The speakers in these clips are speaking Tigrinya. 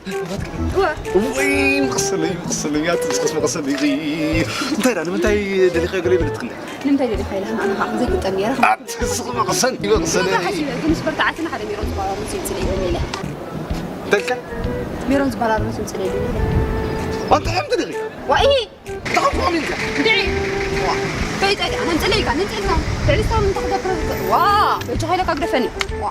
ወይ መቕሰነይ፣ መቕሰነይ፣ ኣቲ ዝኸስ መቕሰነይ። እንታይ ደኣ፣ ንምንታይ ደሊኸ ገለ ይብል ትኽእል? ንምንታይ ደሊኻ ኢለ ኣነ ኸዓ ዘይግጠም ነይረ። ኣቲ ዝኸስ መቕሰነይ፣ መቕሰነይ። ሓሲበ፣ ግን ምስ በርትዓትና ሓደ ሜሮን ዝበሃል ኣርኖስ ይምፅእ ኢለ ኢለ። እንታይ ኢልካ? ሜሮን ዝበሃል ኣርኖስ ይምፅእ ኢለ ኢለ። ኣንተ ከምቲ ደሊኻ? ዋኢ! ተኸፍኦም ኢልካ። እንድዒ። ዋ። ከይጸጋ፣ ነንጽለይካ፣ ነንጽልካ። ትዕሊስታውን እንተ ክገብር፣ ዋ። በጃኻ ኢለካ ግደፈኒ። ዋ።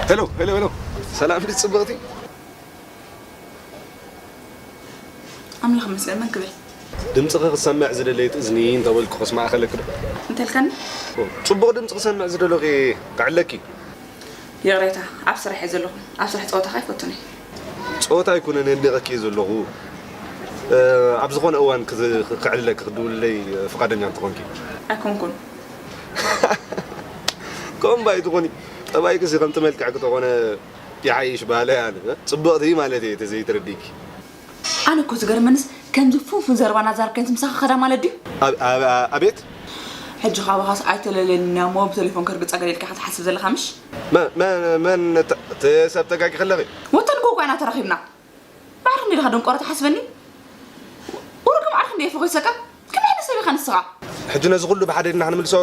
ሄሎ፣ ሄሎ፣ ሄሎ። ሰላም ድዩ ጽብቕቲ? ኣምላኽ ይመስገን፣ መን ክብል? ድምጽኺ ክሰምዕ ዝደለየት እዝኒ እንተበልኩ ከስምዓ ከለኪ ዶ? እንተልካኒ? ኦ፣ ጽቡቕ ድምጺ ክሰምዕ ዝደለኺ ክዕለኪ። ይቕሬታ፣ ኣብ ስራሕ እየ ዘለኹ። ኣብ ስራሕ ጸወታኻ ኣይፈቱን እየ። ጸወታ ኣይኮነን የድንቐኪ እየ ዘለኹ። እ፣ ኣብ ዝኾነ እዋን ክዝ-፣ ክዕልለኪ ክድውልለይ ፍቓደኛ እንተኾንኪ። ኣይኮንኩን። ከምኡ እምባ ኣይትኾኒ። ጠባይክሲ ከምቲ መልክዕኪ ተኾነ ይሓይሽ በሃላይ ኣነ። ጽብቕቲ ማለት እየ ተዘይተረዲእኪ። ኣነ እኮ ዝገርመንስ ከምዚ ፉንፉን ዘረባ እናዛረብካዮ ምስ ምሳኻ ከዳ ማለት ድዩ? ኣብ-፣ ኣብ-፣ ኣብ-፣ ኣቤት? ሕጂ ካባኻስ ኣይተለለየንን እያ እሞ ብቴሌፎን ከርግጻ ገለ ኢልካ ኢኻ ትሓስብ ዘለኻ ምሽ? መ-፣ መ-፣ መን ተ-፣ ተ-፣ ሰብ ተጋጊ ከለኺ? ወተን ጎጓ ኢና ተራኺብና። ባዕርኽ እንዲኻ ደንቆሮ ትሓስበኒ? ውርግም ዓርኽ እንዲየ ፈኺሰካ? ከመይ ዓይነት ሰብ ኢኻ ንስኻ? ሕጂ ነዚ ኩሉ ብሓደ ኢድና ክንምልሶ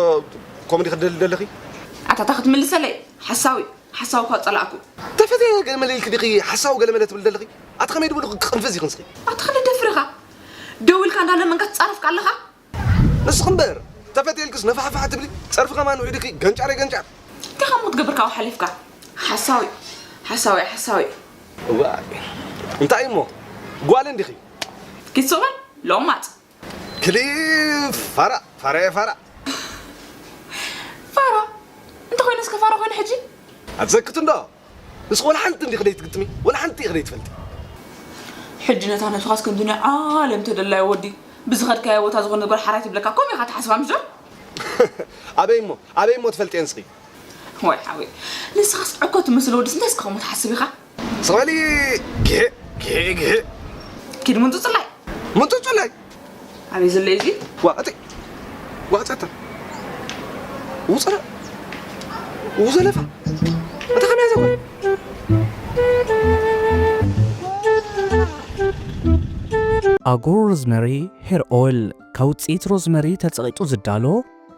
ኮሜዲ ክትደሊ ደለኺ? ኣታ እታ ክትምልሰለይ ሓሳዊ፣ ሓሳዊ እኳ ጸላእኩ። ተፈትየ ገለ መለ ኢልኪ ዲኺ ሓሳዊ ገለ መለ ትብል ደለኺ? ኣቲ ከመይ ድብሉ ክቕንፍዝ ኢኺ ንስኺ? ኣቲ ክንዲ ደፍርኻ? ደው ኢልካ እንዳለመንካ ትጻረፍካ ኣለኻ? ንስኺ እምበር፣ ተፈትየልክስ ነፋሕፋሕ ትብሊ፣ ጸርፊ ከማን ውዒድኪ ገንጫረይ ገንጫር። እንታይ ከም ክትገብር ካብኡ ሓሊፍካ? ሓሳዊ፣ ሓሳዊ፣ ሓሳዊ። እዋይ፣ እንታይ እሞ፣ ጓል እንዲኺ? ኪድ ስቕ በል፣ ሎማጽ። ክሊ ፋራ፣ ፋራየ ፋራ። ፋራ? እንተኾይነ እስከ ፋራ ኮይኑ ሕጂ? ኣትዘክት እንዶ? ንስኺ ወላ ሓንቲ እንዲኺ ደይትግጥሚ፣ ወላ ሓንቲ ኢኺ ደይትፈልጢ። ሕጂ ነታ ነብስኻስ ከም ዱንያ ዓለም ተደላዮ ወዲ፣ ብዝኸድካዮ ቦታ ዝኾነ ነገር ሓራይ ትብለካ፣ ከምኡ ኢኻ ትሓስባ ምሽ ዶ? ኣበይ እሞ፣ ኣበይ እሞ ትፈልጥዮ ንስኺ? ዋይ ሓወይ፣ ንስኻስ ዕኮ ትመስል ወድስ፣ እንታይስ ከምኡ ትሓስብ ኢኻ? ስቕ በሊ፣ ግሒ፣ ግሒ፣ ግሒ። ኪድ ምንጹጽላይ። ምንጹጽላይ? ኣበይ ዘሎ እዩ እዚ? ዋዕጠ። ዋዕጠታ። ውጸረ። ውዘለፋ። እታ ከመያ ዘኮ? ኣጎር ሮዝመሪ ሄር ኦይል ካብ ውጽኢት ሮዝመሪ ተጸቒጡ ዝዳሎ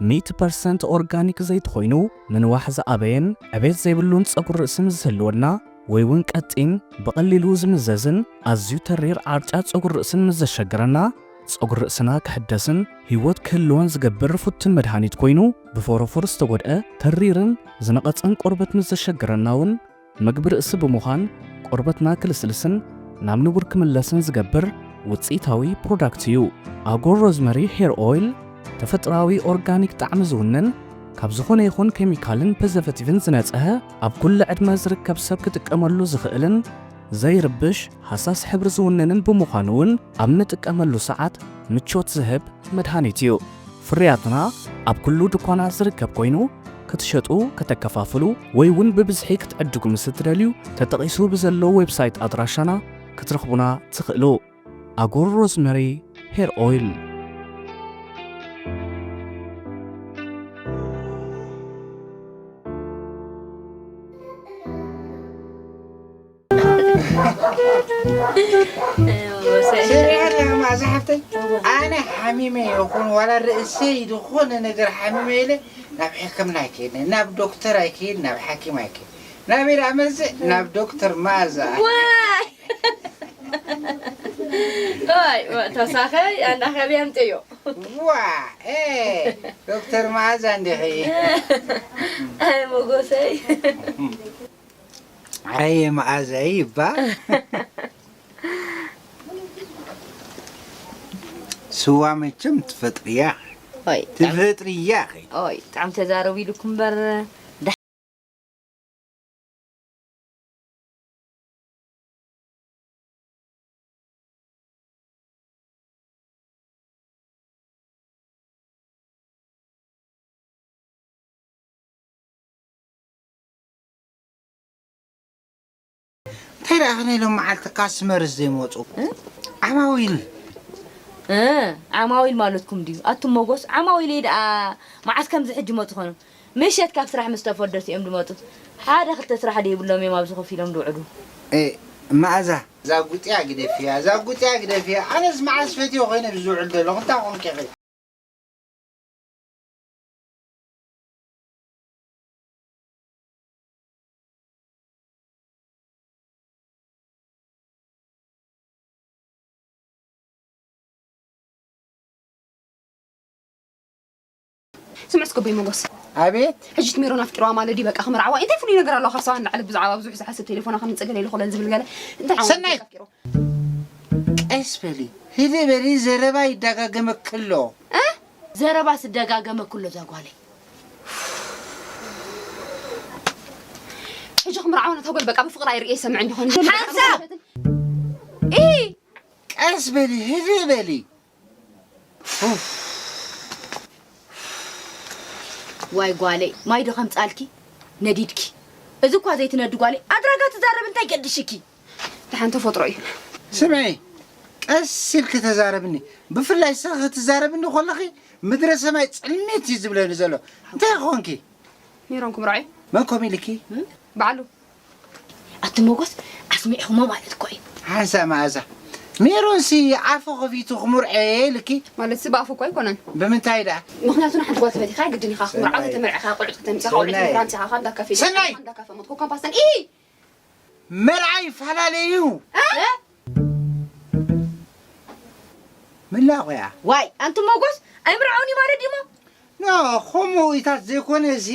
ሚእቲ ፐርሰንት ኦርጋኒክ ዘይቲ ኮይኑ፣ ምንዋሕ ዝኣበየን ዕቤት ዘይብሉን ጸጉሪ ርእሲ ምስ ዝህልወና፣ ወይ እውን ቀጢን፣ ብቐሊሉ ዝምዘዝን ኣዝዩ ተሪር ዓርጫ ጸጉሪ ርእስን ምስ ዘሸግረና፣ ጸጉሪ ርእስና ክሕደስን ህይወት ክህልዎን ዝገብር ፍቱን መድሃኒት ኮይኑ፣ ብፎሮፎር ዝተጎድአ ተሪርን ዝነቐጸን ቆርበት ምስ ዘሸግረና እውን፣ ምግቢ ርእሲ ብምዃን ቆርበትና ክልስልስን ናብ ንቡር ክምለስን ዝገብር ውጽኢታዊ ፕሮዳክት እዩ። ኣጎር ሮዝመሪ ሄር ኦይል ተፈጥሮኣዊ ኦርጋኒክ ጣዕሚ ዝውንን፣ ካብ ዝኾነ ይኹን ኬሚካልን ፕሪዘርቬቲቭን ዝነጽሀ፣ ኣብ ኩሉ ዕድመ ዝርከብ ሰብ ክጥቀመሉ ዝኽእልን ዘይርብሽ ሃሳስ ሕብሪ ዝውንንን ብምዃኑ እውን ኣብ ንጥቀመሉ ሰዓት ምቾት ዝህብ መድሃኒት እዩ። ፍርያትና ኣብ ኩሉ ድኳናት ዝርከብ ኮይኑ፣ ክትሸጡ፣ ከተከፋፍሉ ወይ እውን ብብዝሒ ክትዕድጉ ምስ እትደልዩ፣ ተጠቒሱ ብዘሎ ዌብሳይት ኣድራሻና ክትረኽቡና ትኽእሉ። ኣጎር ሮዝመሪ ሄር ኦይል። ስምዒ ኣለኻ መኣዛ ሓፍተይ? ኣነ ሓሚመ ይኹን ዋላ ርእሰይ ዝኾነ ነገር ሓሚመ ኢለ ናብ ሕክምና ኣይከይድን፣ ናብ ዶክተር ኣይከይድ፣ ናብ ሓኪም ኣይከይድ። ናበይ ደኣ መጽእ? ናብ ዶክተር መኣዛ። ዋይ! ዋይ፣ ዋ፣ ተሳኸይ፣ ኣንዳ ከብያ ኣምጽእዮ። ዋ፣ ኤ፣ ዶክተር መኣዛ እንዲኺ? ኣይ፣ ሞጎሰይ። ኣየ መኣዛይ ይባ። ስዋ መቸም ትፈጥርያ። ኦይ፣ ትፈጥሪ እያ ኸይ። ኦይ፣ ብጣዕሚ ተዛረቡ ኢሉኩም እምበር። እንታይ ደኣ ከነ ኢሎም መዓልቲ ካስመርስ ዘይመፁ? እ? ዓማዊል። እ፣ ዓማዊል ማለትኩም ድዩ? ኣቱም መጎስ፣ ዓማዊለይ ደኣ መዓስ ከምዚ ሕጂ መፁ ኾኑ? ምሸት ካብ ስራሕ ምስ ተፈደሱ እዮም ዝመፁ። ሓደ ክልተ ስራሕ ደይብሎም እዮም ኣብዚ ኮፍ ኢሎም ዝውዕሉ። እ፣ መኣዛ። እዛ ጉጥያ ግደፍያ፣ እዛ ጉጥያ ግደፍያ። ኣነስ መዓስ ፈትዮ ኮይነ ብዝውዕል ዘለኹ፣ እንታይ ኾንኪ ኢኺ? ስምዕ እስከ ኣቦይ መጎስ። ኣቤት። ሕጂ እቲ ሜሮን ኣፍቂርዋ ማለት ድዩ? በቃ ክምርዓዋ። እንታይ ፍሉይ ነገር ኣለዎ? ካብ ሰብኣይ ንላዕሊ ብዛዕባ ብዙሕ ዝሓስብ፣ ቴሌፎና ከምጽእ ገለ ኢሉ ኮለል ዝብል ገለ። እንታይ ዓወት ሰናይ! ኣፍቂርዋ? ቀስ በሊ፣ ህድእ በሊ፣ ዘረባ ይደጋገመኪ ኣሎ። እ? ዘረባስ ይደጋገመኪ ኣሎ እዛ ጓለይ። ሕጂ ክምርዓዋ ነታ ጓል በቃ ብፍቕሪ ኣይርእየ ይሰምዕ እንዲኾን። ሓንሳብ! ኢሂ! ቀስ በሊ፣ ህድእ በሊ። ዋይ ጓለይ፣ ማይ ዶ ከምጻልኪ? ነዲድኪ። እዚ እኳ ዘይትነዲ ጓለይ፣ ኣድራጋ ትዛረብ እንታይ ገድሽኪ? ደሓን ተፈጥሮ እዩ። ስምዒ፣ ቀስ ኢልኪ ተዛረብኒ። ብፍላይ ስኺ ክትዛረብኒ ከለኺ ምድረ ሰማይ ጽልሚት እዩ ዝብለኒ ዘሎ። እንታይ ኾንኪ? ሜሮን ክምርዖ እዩ። መን ኮም ኢልኪ? ባዕሉ። ኣቲ ሞጎስ ኣስሚዕኹሞ ማለት እኮ እዩ። ሓንሳእ መኣዛ። ሜሮንሲ ኣፉ ከፊቱ ክምርዖ እየ ኢልኪ? ማለትሲ ብኣፉ እኮ ኣይኮነን። ብምንታይ ደኣ? ምኽንያቱ ንሓንቲ ጓል ተፈቲኻ ግድን ኢኻ ክትምርዓው፣ ሰናይ። ተመርዕኻ ቆልዑት ከተምጽእ፣ ካብ ሰናይ። ኤርትራ ኣምጺኻ፣ ካብ እንዳ ካፌ ሰናይ! ካብ እንዳ ካፈ ሞት ኮምፓስተን። ኢሂ! መርዓ ይፈላለዩ። እ? መላቑያ። ዋይ፣ ኣንቲ ሞጎስ ኣይምርዓውን እዩ ማለት ድሞ? ኖ፣ ከምኡ ኢታት ዘይኮነ እዚ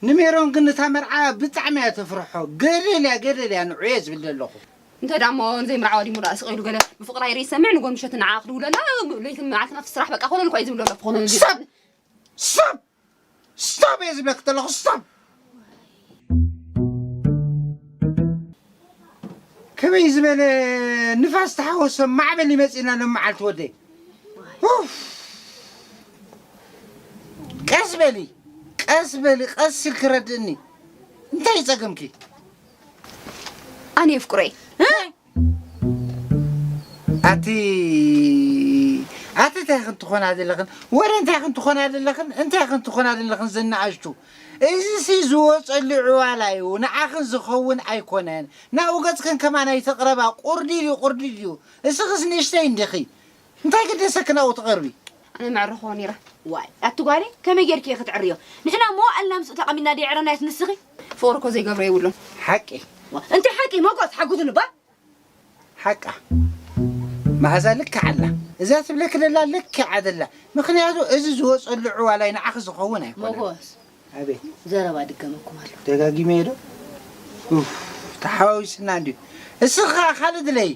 ንሜሮን ግን እታ መርዓ ብጣዕሚ እያ ተፍርሖ። ገደል እያ፣ ገደል እያ፣ ንዑ እየ ዝብል ዘለኹ። እንተ ደኣ እሞ ዘይምርዓዋ ድሞ ደኣ ስቕ ኢሉ ገለ ብፍቕራ ይርኢ ይሰምዕ፣ ንጎን ምሸት ንዓ ክድውለላ፣ ለይትን መዓልትን ኣብቲ ስራሕ በቃ ኮለል እኳ እዩ ዝብል ዘሎ፣ ኮለል ዝብል። ስቶፕ! ስቶፕ! ስቶፕ እየ ዝብለክ ዘለኹ፣ ስቶፕ! ከመይ ዝበለ ንፋስ ተሓወሶ ማዕበል ይመጽእና ሎም መዓልቲ ወደይ። ኡፍ! ቀስ በሊ፣ ቀስ በሊ፣ ቀስ ኢልኪ ረድእኒ። እንታይ እዩ ጸገምኪ? ኣነ የፍቅሮ እየ። ኣቲ፣ ኣቲ እንታይ ክንትኾና ዘለኽን? ወረ እንታይ ክንትኾና ዘለኽን? እንታይ ክንትኾና ዘለኽን ዝነኣሽቱ? እዚሲ ዝወጸሉ ዕዋላ እዩ። ንዓኽን ዝኸውን ኣይኮነን። ናብኡ ገጽክን ከማን ኣይተቕረባ። ቁርዲድ እዩ፣ ቁርዲድ እዩ። እስኽስ ንእሽተይ እንዲኺ። እንታይ ግደሰኪ ናብኡ ትቐርቢ? ኣነ መዕረኽዎ ነይረ። ዋይ፣ ኣቲ ጓለይ፣ ከመይ ጌርኪ ኢኺ ክትዕርዮ? ንሕና መዋእልና ምስኡ ተቐሚጥና ደይዕረናዮስ ንስኺ? ፍቕሪ እኮ ዘይገብሮ የብሉን። ሓቂ። ዋ፣ እንታይ ሓቂ? መጎስ፣ ሓግዙኒ እባ። ሓቃ። መኣዛ ልክዕ ኣላ። እዛ ትብለኪ ደላ ልክዕ ኣደላ። ምኽንያቱ እዚ ዝወጸሉ ዕዋላይ ንዓኺ ዝኸውን ኣይኮነን። ሞጎስ። ኣቤት። ዘረባ ድገመኩም ኣሎ። ደጋጊመ ዶ? ኡፍ፣ ተሓዋዊስና እንድዩ። እስኻ ካልእ ድለይ።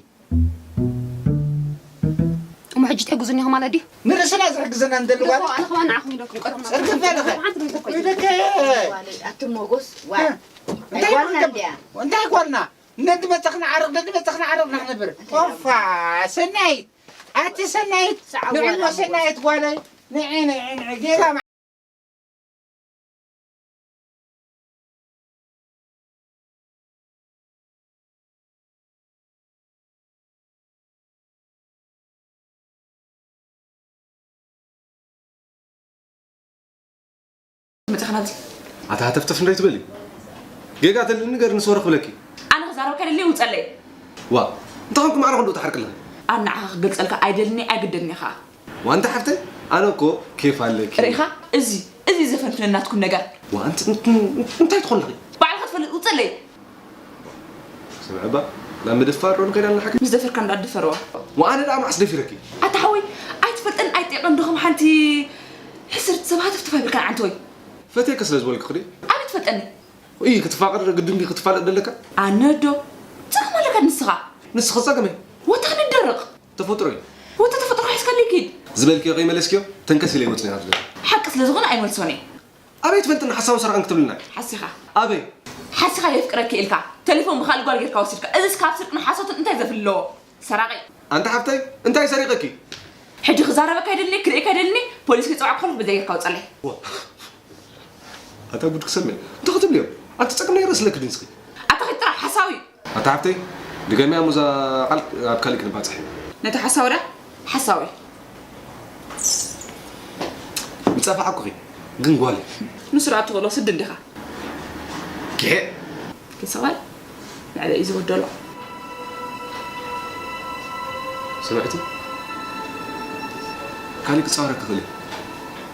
እሞ ሕጂ ትሕግዙኒ ኢኹም ማለት ድዩ? ንርእስና ዝሕግዘና እንደሊ ጓል። ኣነ ኸማን ንዓኹም ኢለኩም ቀረብና። ጽርግፍ በለኸ። ሓንቲ ዶ ተኮይ? ኢደከ። ዋለይ፣ ኣቲ ሞጎስ፣ ዋይ። እንታይ ጓልና ጓልና? እንድያ። እንታይ ጓልና? ነቲ መጸኽና ዓርቕ፣ ነቲ መጸኽና ዓርቕ ንኽነብር። ኦፋ፣ ሰናይት። ኣቲ ሰናይት፣ ሰዓብ ንዒ ዋላ እሞ ሰናይት ጓለይ። ንዒ፣ ንዒ፣ ንዒ። ጌጋ መጺኻ ናብዚ። ኣታ ሃተፍተፍ እንዶ ኣይትበሊ። ጌጋ ተልኒ ገር ንሶ ረኽብለኪ። ኣነ ክዛረበካ ደልየ ውጸለይ። ዋ፣ እንታይ ኾንኩ ማዕረ ክንዶ ትሓርቅለኺ? ኣነ ንዓኻ ክገልጸልካ ኣይደልኒ ኣይግደልኒ ኸኣ። ዋንታ ሓፍተይ፣ ኣነ እኮ ኬፍ ኣለኪ። ርኢኻ? እዚ፣ እዚ ዘፈንፍነን ናትኩም ነገር። ዋ፣ እንት-፣ እንት-፣ እንታይ ትኾንለኺ? ባዕልኻ ትፈልጥ፣ ውጸለይ። ስምዒ እባ፣ ናብ ምድፋር ዶ ንኸይድ ኣለና ሓቂ? ምስ ደፈርካ እንዳትድፈርዋ። ወኣነ ደኣ መዓስ ደፊረኪ? ኣታ ሓወይ፣ ኣይትፈልጠን ኣይትጠይቐን ዶ ከም ሓንቲ ሕስርቲ ሰብ ሃተፍተፍ ኣይብልካን ዓንተወይ። ፈትየኪ ስለ ዝበልኩ ክዲ? ኣበይ ትፈልጠኒ? እይ፣ ክትፋቐር ግድን ድዩ ክትፋለጥ ደለካ? ኣነ ዶ? ጸገም ኣለካ ንስኻ? ንስኺ ጸገመይ? ወታ ክንደረቕ። ተፈጥሮ እዩ። ወታ ተፈጥሮ ሒዝካለይ ኪድ። ዝበልክዮ ከይመለስክዮ ተንከስ ኢለ ይወጽእ እየ ካብ ዝለካ። ስለ ዝኾነ ኣይመልሶን እየ። ኣበይ ትፈልጥና ሓሳውን ሰራቕን ክትብልና? ሓሲኻ። ኣበይ? ሓሲኻ የፍቅረኪ ኢልካ፣ ቴሌፎን ብኻልእ ጓል ጌርካ ወሲድካ። እዚስ ካብ ስርቅን ሓሶትን እንታይ ዘፍሊ ኣለዎ? ሰራቒ። ኣንታ ሓፍተይ፣ እንታይ ሰሪቐኪ? ሕጂ ክዛረበካ ኣይደልኒ፣ ክርእየካ ኣይደልኒ፣ ፖሊስ ክጸውዐካ ከለኹ ብዘይ ጌርካ ውጸለይ። ዋ። ኣታ ጉድ ክሰምዕ። እንታይ ክትብልዮ? ኣቲ ጸቅና ይረስለክ ድንስኺ። ኣታ ኺድ ጥራሕ ሓሳዊ። ኣታ ሓፍተይ፣ ድገምያ ሙዛ ቃል ኣብ ካልእ ክንባጽሕ ኢና። ነቲ ሓሳዊ ዳ? ሓሳዊ። ይጸፋዕኩኺ፣ ግን ጓል። ንሱ ደኣ ትኽእሎ ስዲ እንዲኻ። ጌ። ክሰቐል ልዕሊ እዩ ዝበደሎ። ስምዕቲ፣ ካልእ ክጻወረኪ ክእል እየ።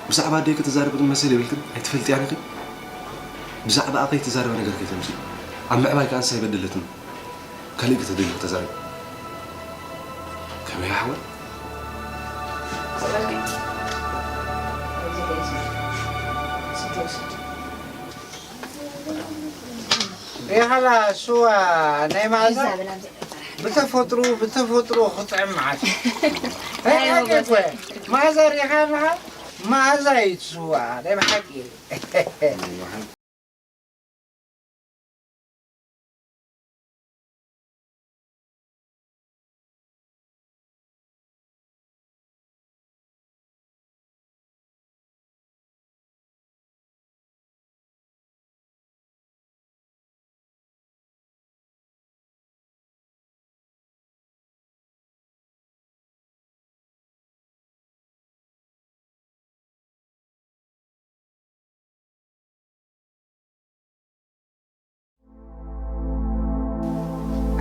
ብዛዕባ ኣደይ ክትዛረቢ ግን መሰል የብልክን፣ ኣይትፈልጥያን ኢኺ። ብዛዕባኣ ከይትዛረቢ ነገር ከይተምጽኢ። ኣብ ምዕባይ ከኣ ንሳ ኣይበደለትን። ካልእ ከተደልዩ ተዛረቡ። ከመይ ኣሕዋት? ሪኢኻላ ስዋ ናይ መኣዛ? ብተፈጥሮ፣ ብተፈጥሮ ክጥዕም መዓት። ናይ ሓቂ እኮ። መኣዛ ሪኢኻ ኣለኻ? መኣዛ እዩ እቲ ስዋ፣ ናይ ብሓቂ።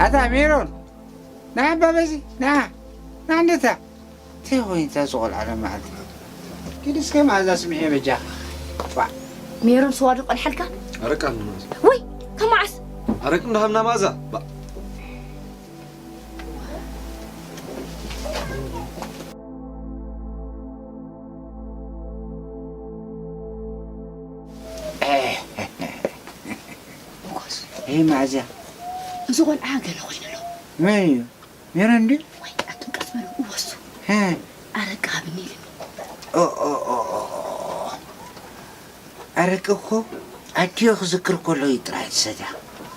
ኣታ ሜሮን፣ ና ኣባ በዚ፣ ና፣ ና እንዴታ። እንታይ ኮይኑ እታ ዝቖልዓ ሎማዓንቲ? ኪድ እስከ መኣዛ ስምዒ በጃ። ዋ። ሜሮን ስዋ ዶ ቆልሓልካ? ኣረቂ ሃብኒ መኣዛ። ወይ፣ ካብ መዓስ? ኣረቂ እንዳሃብና መኣዛ። ባ- እይ መኣዛ። እዚ ቆልዓ ገለ ኮይኑ ኣሎ። መን እዩ? ሜሮን ድዩ? ወይ ኣቱም ቀስ በሉ፣ እወሱ። ሀ። ኣረቂ ሃብኒ ኢሉኒ። ኦ፣ ኦ፣ ኦ፣ ኦ፣ ኦ። ኣረቂ እኮ ኣዲኡ ክዝክር ከሎ እዩ ጥራይ ዝሰትያ።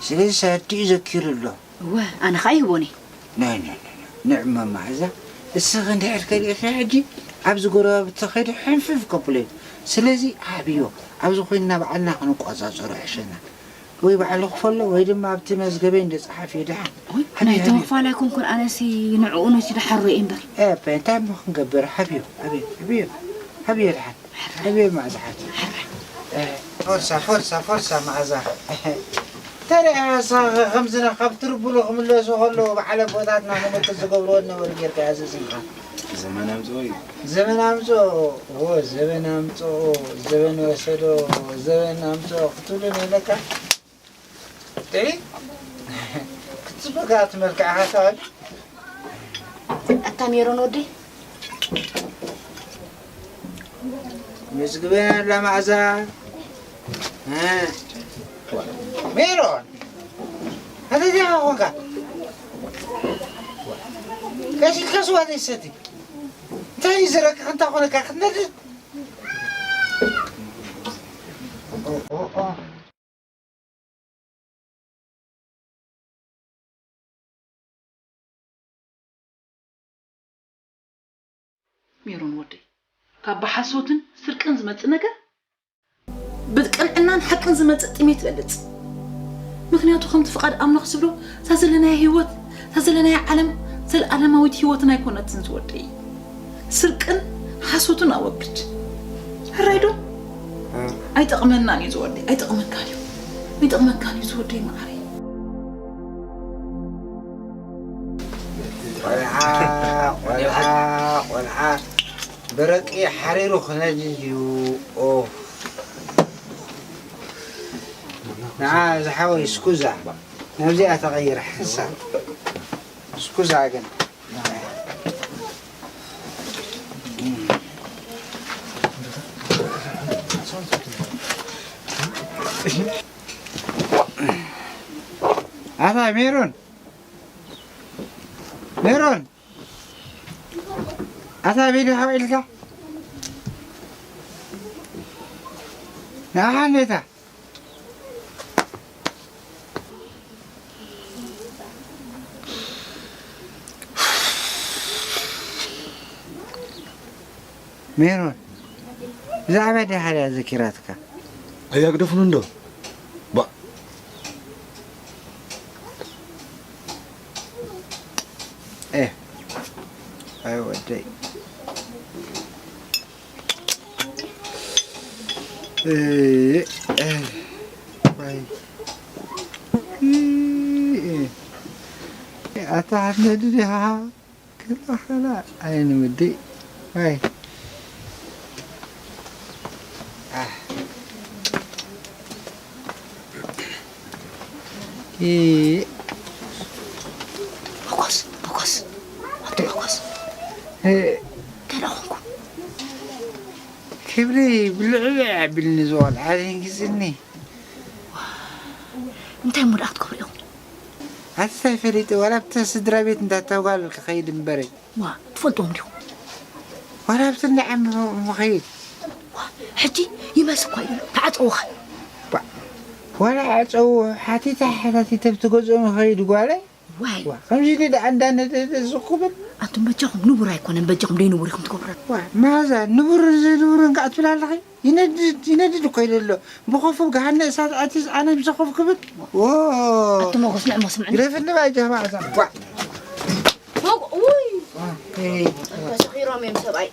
ስለዚ ኣዲኡ ዘኪሩ ኣሎ። እወ፣ ኣነ ኸኣ ይህቦን እየ። ናይ፣ ናይ፣ ናይ፣ ናይ። ንዕማ መኣዛ፣ እስኺ እንድሕር ከሊእኺ ሕጂ ኣብዚ ጎረባብቲ ከይዱ ሕንፍፍ ከብሎ እዩ። ስለዚ ሃብዮ፣ ኣብዚ ኮይንና ባዕልና ክንቆጻጸሮ ይሕሸና። ወይ ባዕሉ ክፈሎ ወይ ድማ ኣብቲ መዝገበይ እንደ ጸሓፊ ድሓን። ኦይ፣ ሃብዮ፣ ናይቶም ሃብዮ። ክፋል ኣይኮንኩን፣ ኣነሲ ንዕኡ ነቲ ድሓር ርእየ እምበር። ኤ፣ እንታይ እሞ ክንገብር? ሃብዮ፣ ሃብዮ፣ ሃብዮ፣ ሃብዮ ድሓን። ሃብዮ መኣዛ ሓቲ። ኤ፣ ፎርሳ፣ ፎርሳ፣ ፎርሳ መኣዛ። ተረኣያ ሳ-፣ ከምዝና ካብ ትርብሉ ክምለሱ ከለዉ በዓል ኣቦታትና ምልክት ዝገብርዎ ነበሩ ጌርካ ያዘዝንኻ። ዘመን ኣምጽኦ እዩ። ዘመን ኣምጽኦ፣ ዎ፣ ዘመን ኣምጽኦ፣ ዘመን ወሰዶ፣ ዘመን ኣምጽኦ ክትብሉ ነይለካ። እይ፣ ክትጽበ ከኣ ትመልክዕኻ ተባል። ኣታ ሜሮን ወደይ። መዝግበና ኣላ መኣዛ። እ። ሜሮን። ኣታ እንታይ ኾንካ? ቀስ ኢልካ ስዋ ዘይሰቲ። እንታይ እዩ ዝረቅቕ? እንታይ ኾነካ? ክትነድድ? ኦ፣ ኦ፣ ኦ። ሜሮን ወደይ፣ ካብ ብሓሶትን ስርቅን ዝመጽእ ነገር፣ ብቅንዕናን ሓቅን ዝመጽእ ጥሜት ይበልጽ። ምኽንያቱ ከምቲ ፍቓድ ኣምላኽ ዝብሎ፣ እዛ ዘለናያ ህይወት፣ እዛ ዘለናያ ዓለም፣ ዘለኣለማዊት ህይወትና ኣይኮነትን ዝወደይ። ስርቅን ሓሶትን ኣወግድ። ሕራይ ዶ? እ። ኣይጠቕመናን እዩ ዝወደይ፣ ኣይጠቕመካን እዩ። ኣይጠቕመካን እዩ ዝወደይ መዓረይ። ቆልዓ፣ ቆልዓ፣ ቆልዓ። ብረቂ ሓሪሩ ክነድድ እዩ። ኦፍ። ንዓ ዝሓወይ ስኩዛ። ናብዚኣ ተቐይር ሓንሳብ። ስኩዛ ግን። ኣታ ሜሮን፣ ሜሮን፣ ኣታ ቤቢ ሓው ኢልካ? ደሓን ነታ ሜሮን፣ ብዛዕባ ዲኻ ድያ ዘኪራትካ? ኣያግደፉን እንዶ። ባ። ኤ፣ ኣይ ወደይ። ኤ፣ ኤ፣ ዋይ። ኢ፣ ኤ። ኣታ ሓትነ ድዲኻ? ከላ፣ ከላ፣ ዓይኒ ወዲ። ኣይ። ኣህ። ኢ። መጎስ፣ መጎስ፣ ኣቶ መጎስ። እ። እንታይ ደኣ ኾንኩም? ክብሪ ብልዕልዕ ኣቢልኒ ዝቖልዓ ደንጊጽኒ። እንታይ እሞ ደኣ ክትገብሩ ኢኹም? ኣንታይ ፈሊጠ፣ ዋላ ኣብታ ስድራ ቤት እንዳ እታ ጓል ክኸይድ እምበረ። ዋ፣ ትፈልጥዎም ዲኹም? ዋላ ኣብቲ እንዳ ዓሚ ምኸይድ። ዋ፣ ሕጂ ይመስ እኳ እዩ፣ ተዓጸውኻ። ባ-፣ ዋላ ዓጸው ሓቲተ ሓታቲተ ኣብቲ ገዝኦም ይኸይድ ጓለይ። ዋይ። ዋ፣ ከምዚ ኢሉ ደኣ እንዳነደደ ዝኽብል። ኣቱም በጃኹም ንቡር ኣይኮነን፣ በጃኹም ደይ ንቡር ኢኹም ትገብሩ። ዋ፣ መኣዛ ንቡርን ዘይንቡርን ከኣ ትብል ኣለኺ? ይነድድ፣ ይነድድ እኮ ኢሉ ኣሎ። ብኸፉ ገሃነ እሳት ኣትዩስ ኣነ ምሳኹም ክብል? ዎ። ኣቱም መጎስ ንዕሞ ስምዕኒ። ግደፍኒ ባይ ጀማዓ እዛ። ዋ። መጎ-፣ ውይ። ዋ፣ ሄይ። ተሰኺሮም እዮም ሰብኣይ።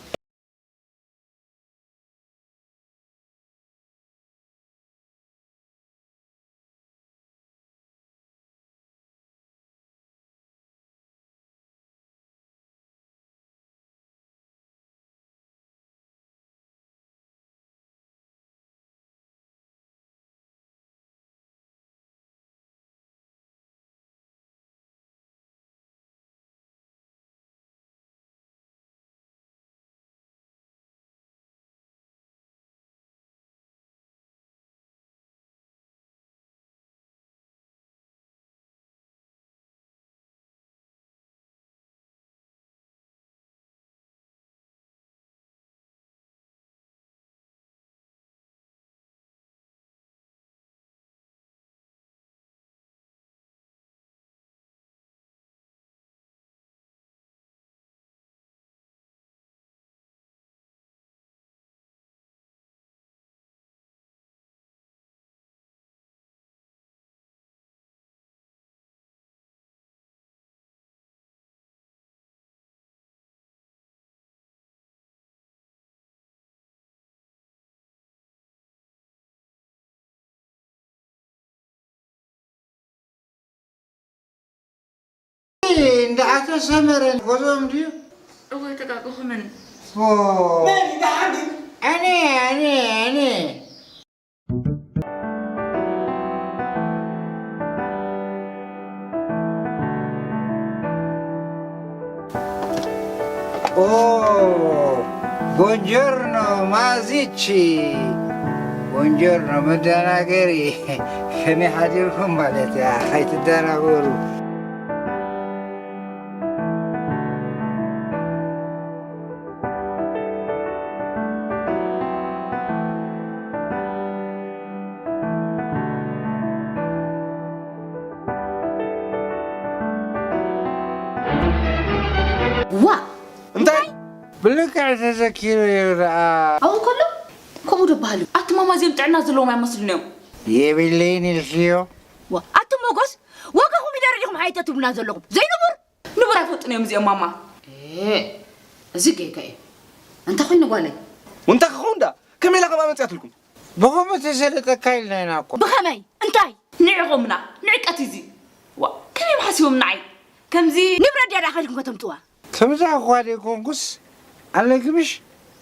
እንዳ ኣቶ ሰመረ ገዝኦም ድዩ? እወ፣ ተጋገኹምን። ኦ። መን እዩ ደሓን ድዩ? ኣነ፣ ኣነ፣ ኣነ። ኦ፣ ቦንጆርኖ ማዚቺ። ቦንጆርኖ መደናገሪ። ከመይ ሓዲርኩም ማለት እያ? ኣይትደናገሩ። ዋ! እንታይ? ብልክዕ ተዘኪሩ እዩ ደኣ። ኣብኡ ከሎ ከምኡ ዶ በሃሉ? ኣቲ ማማ እዚኦም ጥዕና ዘለዎም ኣይመስሉን እዮም። የብለይን ኢልክዮ? ዋ፣ ኣቲ ሞጎስ፣ ዋጋ ኮሚደረ ዲኹም ሓይተ ትብሉና ዘለኹም? ዘይንቡር! ንቡር ኣይፈልጡን እዮም እዚኦም ማማ። ኤ፣ እዚ ጌጋ እዩ። እንታይ ኮይኑ ጓለይ? እንታይ ክኸውን ደኣ? ከመይ ኢላ ከምኣ መጺኣትልኩም? ብኸምኡ ተሰለጠካ ኢልና ኢና እኮ። ብኸመይ? እንታይ? ንዕቖምና፣ ንዕቀት እዚ። ዋ፣ ከመይ ሓሲቦም ንዓይ? ከምዚ ንብረት ድያ ደኣ ከዲኩም ከተምጽዋ? ከምዛ እኳ ደይኮንኩስ፣ ኣለኪ ምሽ፣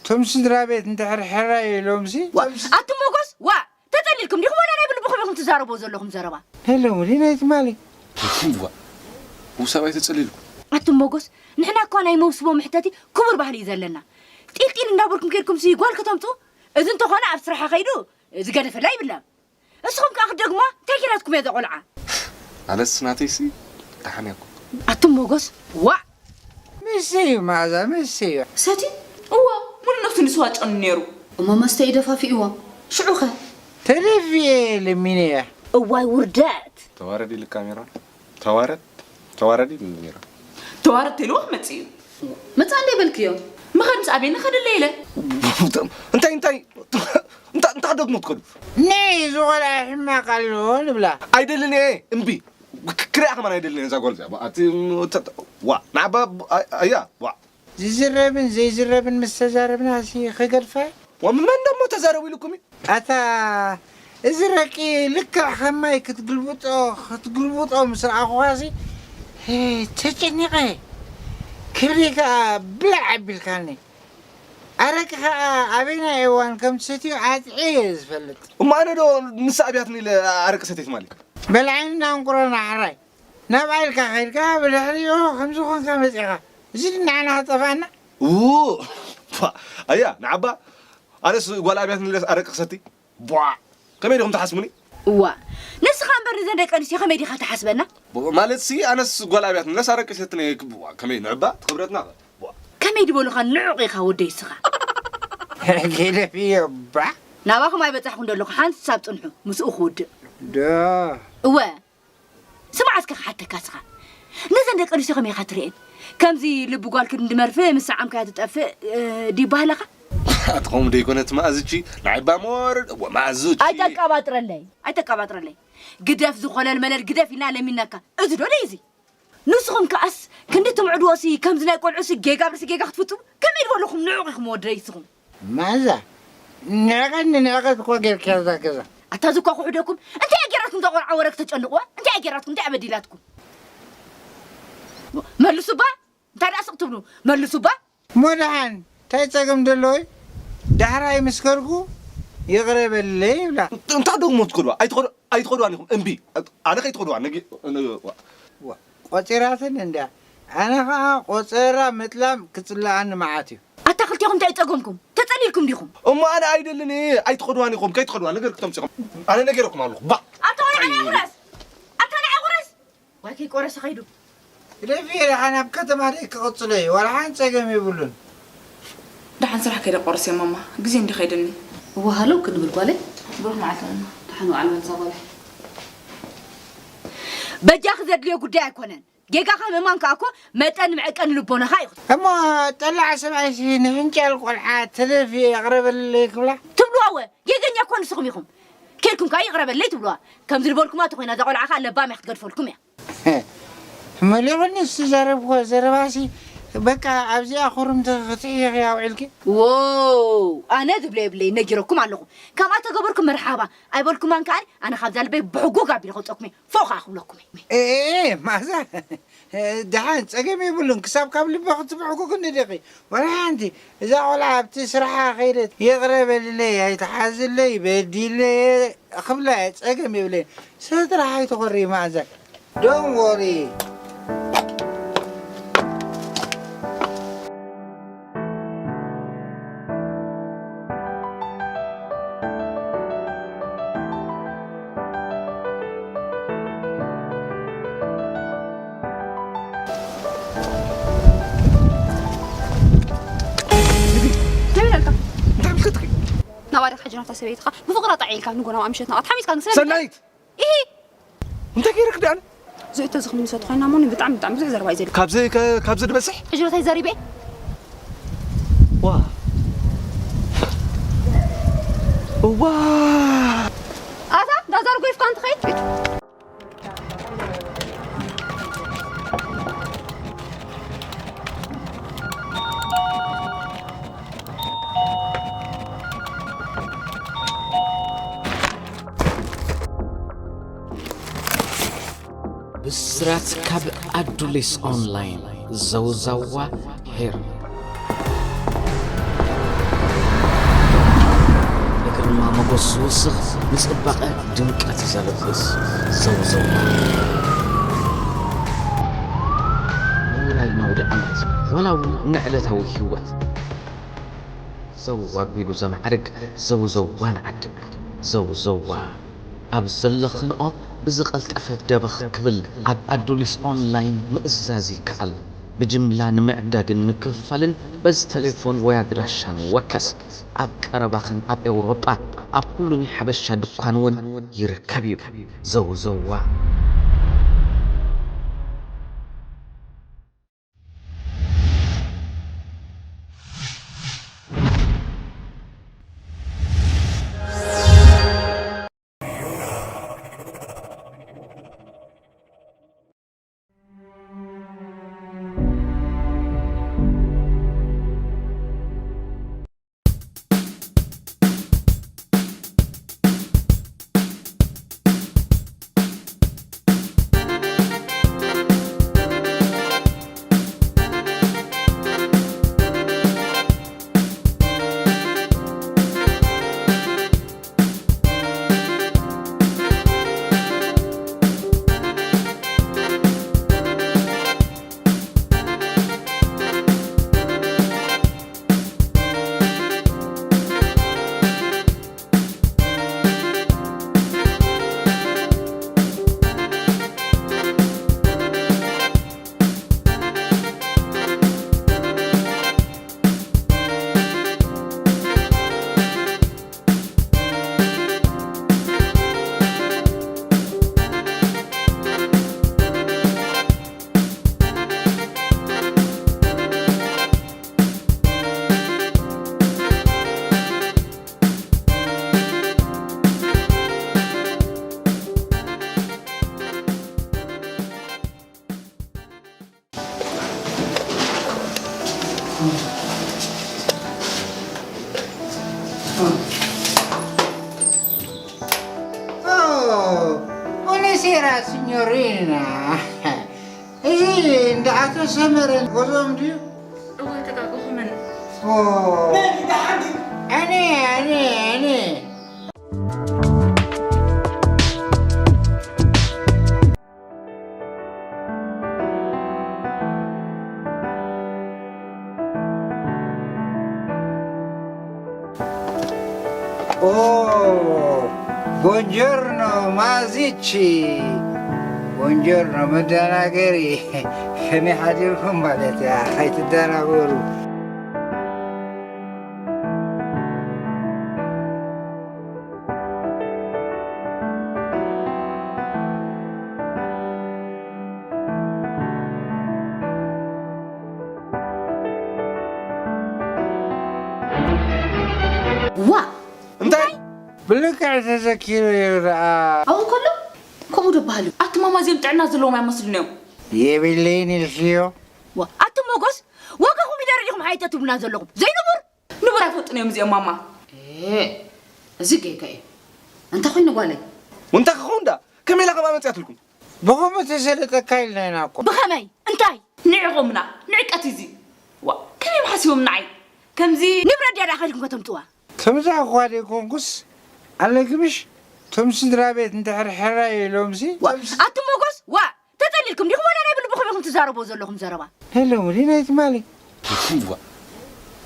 እቶም ስድራ ቤት እንድሕር ሕራይ ኢሎምሲ፣ ዋ፣ ኣቱም ሞጎስ፣ ዋ፣ ተጸሊልኩም ዲኹም ዋላ ናይ ብልብኹም ኢኹም ትዛረብዎ ዘለኹም ዘረባ? ናይ ሎሚ ድዩ ናይ ትማሊ? ዋ፣ ብሰብኣይ ተጸሊልኩም? ኣቱም ሞጎስ፣ ንሕና እኳ ናይ መውስቦ መሕተቲ ክቡር ባህሊ እዩ ዘለና። ጢልጢል እንዳበልኩም ኬድኩምሲ ጓል ከተምጹ? እዚ እንተኾነ ኣብ ስራሓ ከይዱ ዝገደፈላ ይብላ። እስኹም ከኣ ክትደግሙዋ እንታይ ጌራትኩም እያ እዛ ቆልዓ? ኣነስ ናተይሲ ደሓን እያ እኮ። ኣቱም ሞጎስ፣ ዋእ! መሰዩ መኣዛ፣ መሰዩ። ሰቲ? እወ፣ ሙሉእ ነብሱ ንስዋ ጨኑ ነይሩ። እሞ መስተ እዩ ደፋፊእዎ። ሽዑኸ? ተደፊኤ ለሚነያ። እዋይ ውርደት። ተዋረድ ኢሉ ካሜራ። ተዋረድ ተዋረድ ኢሉ ካሜራ። ተዋረድ ተልዎ ክመጽእ እዩ። መጻ እንደ በልክዮ ምኸድ ምስ ኣቤነ ከደለ ኢለ። እንታይ እንታይ እንታይ እንታይ ደግሞ ትከዱ? ነይ ዝቆልዓ ሕማቕ ኣለዎ ንብላ። ኣይደልን እየ እምቢ። ክሪኣ ከማን ኣይደልን እየ እዛ ጓል እዚኣ። ኣቲ ዋ ንዓባ ኣያ ዋ ዝዝረብን ዘይዝረብን ምስ ተዛረብና ሲ ክገድፋ። ወመን ደሞ ተዛረቡ ኢልኩም እዩ። ኣታ እዚ ረቂ ልክዕ ከማይ ክትግልብጦ ክትግልብጦ ምስ ረኣኹኻሲ ተጨኒቐ። ክብሪ ከኣ ብላዕ ኣቢልካኒ። ኣረቂ ከኣ ኣበይናይ እዋን ከም ትሰትዩ ኣጥዕየ እየ ዝፈልጥ። እሞ ኣነ ዶ ንሳ ኣብያትኒ ኢለ ኣረቂ ሰተይት ማለት እዩ? በልዓይንና እንቁረና ሕራይ ናብኣ ኢልካ ከይድካ ብድሕሪኡ ከምዚ ኮንካ መጺኻ። እዚ ንዓና ክጠፍኣና። ው ኣያ ንዓባ ኣነስ ጓል ኣብያትኒ ኢለ ኣረቂ ክሰቲ ቧዕ ከመይ ዲኹም ትሓስቡኒ? እዋ ንስኻ እምበር ንዘን ደቂ ኣንስትዮ ከመይ ዲኻ ትሓስበና? ማለት ሲ ኣነስ ጓል ኣብያትኒ ኢለስ ኣረቂ ክሰቲ ነይ ከመይ ንዕባ ትኽብረትና ቧዕ ከመይ ድበሉኻ ንዑቕ ኢኻ ወደይ እስኻ። ገደፍዮ ባዕ ናባኹም ኣይበጻሕኩን ደለኹ ሓንሳብ ጽንሑ ምስኡ ክውድእ። ዶ እወ ስማዕ እስከ ክሓተካ እስኻ ነዘን ደቂ ኣንስትዮ ከመይ ኢኻ ትርእየን? ከምዚ ልቢ ጓል ክንዲ መርፍእ ምስ ሰዓምካያ ትጠፍእ ድዩ ባህልኻ? ኣትኸም ደይኮነት መኣዝቺ ንዓይ ባሞር መኣዝቺ ኣይተቀባጥረለይ ኣይተቀባጥረለይ ግደፍ ዝኾለል መለል ግደፍ ኢልና ለሚናካ እዚ ዶ ደይ እዚ ንስኹም ከኣስ ክንዲ ትምዕድዎሲ ከምዚ ናይ ቆልዑሲ ጌጋ ብርሲ ጌጋ ክትፍጽሙ ከመይ ዝበለኹም ንዑቕ ኢኹም ወደይ እስኹም ማዛ ንዕቐኒ ንዕቐት እኮ ጌርካያ እዛ ገዛ ኣታ ዝኳ ክሕደኩም እንታይ እያ ጌራትኩም እዛ ቆልዓ ወረ ክተጨንቕዋ እንታይ እያ ጌራትኩም እንታይ እያ በዲላትኩም መልሱባ እንታይ ደኣ ስቕ ትብሉ መልሱባ እሞ ደሓን እንታይ ጸገም ደለዎ እዩ ዳሕራይ ምስ ከድኩ ይቕረ በልለይ ይብላ እንታይ ደግሞ ትከድዋ ኣይትኸድዋን ኢኹም እምቢ ኣነ ከይትኸድዋ ነጊ ቆጺራትኒ እንድያ ኣነ ኸዓ ቆጸራ ምጥላም ክጽልኣኒ መዓት እዩ ኣታ ክልቴኹም እንታይ ጸገምኩም ተጸሊልኩም ዲኹም እሞ ኣነ ኣይደልን እየ ኣይትኸድዋን ኢኹም ከይትኸድዋ ነገር ክተምጽኹም ኣነ ነጊረኩም ኣለኹ ባ ኣታ ቆልዓ ናይ ቁረስ ኣታ ናይ ቁረስ ዋይ ከይቆረሰ ኸይዱ ግደፍየ ደሓን ኣብ ከተማ ደይ ክቕጽሎ እዩ ዋላ ሓንቲ ጸገም የብሉን ደሓን ስራሕ ከይደ ቆርስ እየ ማማ ግዜ እንዲ ኸይድኒ እወ ሃለው ክንብል ጓለይ ብሩኽ መዓልቲ ማማ ደሓን ዋዕል በልሳ ጓለይ በጃኺ ዘድልዮ ጉዳይ ኣይኮነን ጌጋኻ ምእማን ከኣ እኮ መጠን መዐቀኒ ልቦናኻ እዩ እሞ ጠላዕ ሰብኣይሲ ንፍንጫል ቆልዓ ተደፊ የቕረበለይ ክብላ ትብልዋ እወ ጌገኛ እኮ ንስኹም ኢኹም ከይድኩም ከኣ ይቕረበለይ ትብልዋ ከምዚ ዝበልኩማ ተኾይና እዛ ቆልዓ ከኣ ለባም እያ ክትገድፈልኩም እያ መሊቑኒ ዝዛረብክዎ ዘረባሲ በቃ ኣብዚኣ ኩርምቲ ክትሕይኺ ኣውዒልኪ። ዎው ኣነ ዝብሎ የብለይ ነጊረኩም ኣለኹ። ከምኣ ተገበርኩም መርሓባ ኣይበልኩማን ከኣ ኣነ ካብዛ ልበይ ብሕጉግ ኣቢለ ከውፀኩም እየ ፎእ ከኣ ክብለኩም እየ። ኤኤ ማዛ ደሓን ፀገም የብሉን ክሳብ ካብ ልበኺ ትብሕጉግኒ ዲኺ ወላ ሓንቲ እዛ ቆልዓ ኣብቲ ስርሓ ከይደት ይቕረ በልለይ ኣይትሓዝለይ በዲለየ ክብላ እየ ፀገም የብለይን። ስራሕ ኣይትኾሪ ማእዛ። Don't worry. ናባደክ ሕጂ ናብታ ሰበይትኻ ብፍቕራ ጣዕ ኢልካ ንጎ ናብኣ ምሸት ናብኣ ተሓሚስካ ንስለ ሰናይት እንታይ ገይረ ክዳን ዝእቶ ዝኽኒ ሰት ኮይና ሞኒ ብጣዕሚ ብጣዕሚ ብዙሕ ዘረባ እዩ ዘድሊ ካብዚ ከ- ካብዚ ድበዝሕ ሕጂ ዶ እንታይ ዘሪበ ዋ እዋ ኣታ ዳዛር ጎይፍካ እንትኸይድ ብስራት ካብ ኣዱሊስ ኦንላይን ዘውዘዋ ሄር ንግርማ ሞጎስ ዝውስኽ ንጽባቐ ድምቀት ዘልብስ ዘውዘዋ ንውራይ ናውዲ ዓመት ዋላ እውን ንዕለታዊ ህይወት ዘው ኣቢሉ ዘማዕርግ ዘውዘዋ ንዓድና ዘውዘዋ ኣብ ዘለኽንኦ ብዝቐልጠፈ ደበኽ ክብል ኣብ ኣዱሊስ ኦንላይን ምእዛዝ ይከኣል። ብጅምላ ንምዕዳግን ምክፍፋልን በዚ ተሌፎን ወይ ኣድራሻ ንወከስ። ኣብ ቀረባኽን ኣብ ኤውሮጳ ኣብ ኩሉ ናይ ሓበሻ ድኳን እውን ይርከብ እዩ። ዘውዘዋ። Oh, buonasera, signorina. እዚ እንዳ ኣቶ ሰመረ ገዝኦም ድዩ? እወ፣ ተጋግኹምን። ኦ። ኣነ፣ ኣነ፣ ኣነ። ኦ፣ ቦንጆርኖ ማዚቺ። ቦንጆርኖ መደናገሪ። ከመይ ሓዲርኩም ማለት እያ፣ ኣይትደናገሩ። ዋ! እንታይ? ብልክዕ ተዘኪሩ እዩ ደኣ። ኣብኡ ከሎ ከምኡ ዶ በሃሉ? ኣቲ ማማ እዚኦም ጥዕና ዘለዎም ኣይመስሉን እዮም። የብለይን ኢልክዮ? ዋ! ኣቲ ሞጎስ፣ ዋጋ ኮሚደረ ዲኹም ሓይጠ ትብሉና ዘለኹም? ዘይንቡር! ንቡር ኣይፈልጡን እዮም እዚኦም ማማ። ኤ፣ እዚ ጌጋ እዩ። እንታይ ኮይኑ ጓለይ? እንታይ ክኸውን ደኣ? ከመይ ኢላ ከምኣ መጺኣትልኩም? ብኸምኡ ተሰለጠካ ኢልና ኢና እኮ። ብኸመይ? እንታይ? ንዕቖምና፣ ንዕቀት እዚ። ዋ፣ ከመይ ምሓስቦም ንዓይ? ከምዚ ንብረት ድያ ደኣ ከዲኩም ከተምጽዋ? ከምዚ እኳ ዘይኮንኩስ፣ ኣለኪ ምሽ፣ እቶም ስድራ ቤት እንድሕር ሕራይ ኢሎምሲ፣ ዋ፣ ኣቱም ሞጎስ፣ ዋ፣ ተጸሊልኩም ዲኹም ወላ ናይ ብልብኹም ኢኹም ትዛረብዎ ዘለኹም ዘረባ? ናይ ሎሚ ድዩ ናይ ትማሊ? ዋ፣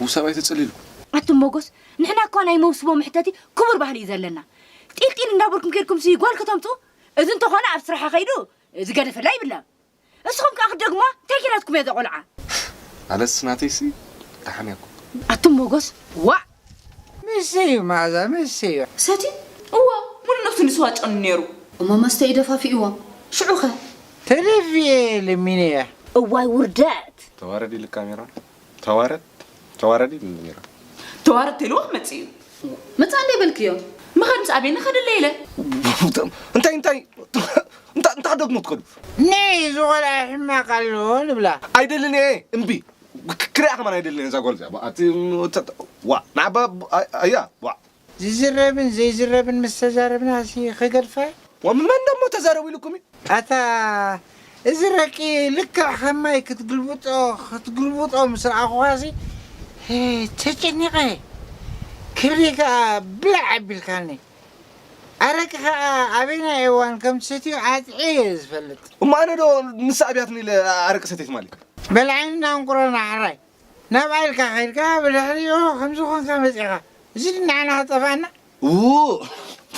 ውሳብ ኣይተጸሊልኩም። ኣቱም ሞጎስ፣ ንሕና እኳ ናይ መውስቦ መሕተቲ ክቡር ባህሊ እዩ ዘለና። ጢልጢል እንዳበልኩም ኬድኩምሲ ጓል ከተምጽኡ፣ እዚ እንተኾነ ኣብ ስራሓ ከይዱ ዝገደፈላ ይብላ። እስኹም ከኣ ክትደግሙዋ እንታይ ኪናትኩም እያ እዛ ቆልዓ? ኣነስ ናተይሲ ደሓን እያ እኮ። ኣቱም ሞጎስ፣ ዋእ! መሰዩ መኣዛ፣ መሰዩ። ሰቲ? እዋ፣ ሙሉ ነብሱ ንስዋ ጨኑ ነይሩ። እሞ መስተ እዩ ደፋፊእዎ። ሽዑኸ? ተደፊኤ ለሚነያ። እዋይ ውርደት! ተዋረድ ኢልካ ሜሮን። ተዋረድ፣ ተዋረድ ኢልኒ ሜሮን። ተዋረድ ተይልዎ ክመጽእ እዩ። መጻ እንደ በልክዮ። ምኻድ ምስ ኣበይ ንኸደለ ኢለ። እንታይ፣ እንታይ፣ እንታይ፣ እንታይ ክትደግሙ ትኸዱ? ነይ፣ እዚ ቆልዓ ሕማቕ ኣለዎ ንብላ። ኣይደልን እየ፣ እምቢ። ክ-፣ ክሪኣ ከማን ኣይደልን እየ እዛ ጓል እዚኣ። ኣቲ፣ ተ-፣ ተ-፣ ዋ፣ ንዓባ፣ ኣ-፣ ኣያ፣ ዋ። ዝዝረብን ዘይዝረብን ምስ ተዛረብና ሲ ክገድፋ? ዋ፣ መን ደሞ ተዛረቡ ኢልኩም እዩ? ኣታ፣ እዚ ረቂ ልክዕ ከም ማይ ክትግልብጦ፣ ክትግልብጦ ምስ ረኣኹኻሲ፣ ሄ፣ ተጨኒቐ። ክብሪ ከኣ ብላዕ ኣቢልካኒ። ኣረቂ ከኣ ኣበየናይ እዋን ከም ትሰትዮ ዓጥዒ እየ ዝፈልጥ። እሞ ኣነ ዶ ንሳ ኣብያትኒ ኢለ ኣረቂ ሰትየ ትማሊ? በል ዓይንና እንቁረና ሕራይ። ናብኣ ኢልካ ከይድካ፣ ብድሕሪኡ ከምዚ ኮንካ መጺኻ። እዚ ንዓና ከጠፍኣና? ው!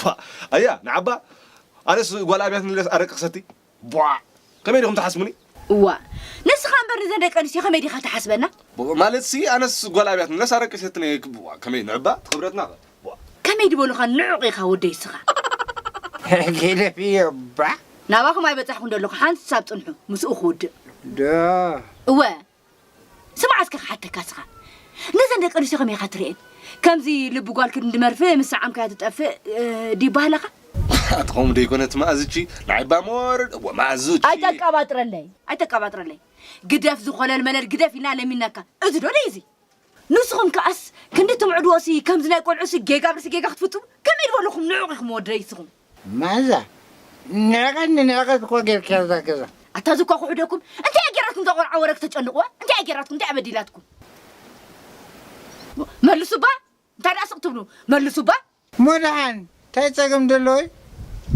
ፋ! ኣያ፣ ንዓባ፣ ኣነስ ጓል ኣብያትኒ ኢለ ኣረቂ ክሰቲ? ቧዕ! ከመይ ዲኹም ትሓስቡኒ? እዋእ፣ ንስኻ እምበር ንዘን ደቂ ኣንስትዮ ከመይ ዲኻ ትሓስበና? ብ-፣ ማለትሲ ኣነስ ጓል ኣብያት ነሳ ረቂሰትኒ ክብዋ ከመይ ንዕባ ትኽብረትና ኸ? ብዋ። ከመይ ድበሉኻ ንዑቕ ኢኻ ወደይ እስኻ? ገደፍዮ እባ። ናባኹም ኣይበጻሕኩን ዘለኹ ሓንሳብ ጽንሑ ምስኡ ክውድእ። ዶ። እወ። ስማዕ እስከ ክሓተካ እስኻ። ነዘን ደቂ ኣንስትዮ ከመይ ኢኻ ትርእየን? ከምዚ ልቢ ጓል ክንዲ መርፍእ ምስ ሰዓምካያ ትጠፍእ፣ እ፣ ድዩ ባህልኻ? ኣትኾም ደይኮነት መኣዝቺ፣ ንዓይ ባሞር፣ እወ፣ መኣዝቺ። ኣይተቀባጥረለይ፣ ኣይተቀባጥረለይ። ግደፍ ዝኾለል መለል ግደፍ ኢልና ለሚናካ። እዚ ዶ ደይ እዚ? ንስኹም ከኣስ ክንዲ ትምዕድዎሲ ከምዚ ናይ ቆልዑሲ ጌጋ ብርሲ ጌጋ ክትፍጽሙ ከመይ ዝበለኹም ንዑቕ ኢኹም ወደይ እስኹም? ማዛ፣ ንዕቐት ንንዕቐት እኮ ጌርካያ እዛ ገዛ። ኣታ ዝኳ ክሕደኩም፣ እንታይ እያ ጌራትኩም እዛ ቆልዓ ወረ ክተጨንቕዋ? እንታይ እያ ጌራትኩም? እንታይ እያ በዲላትኩም? መልሱባ፣ እንታይ ደኣ ስቕ ትብሉ? መልሱባ። እሞ ደሓን፣ እንታይ ጸገም ደለዎ እዩ?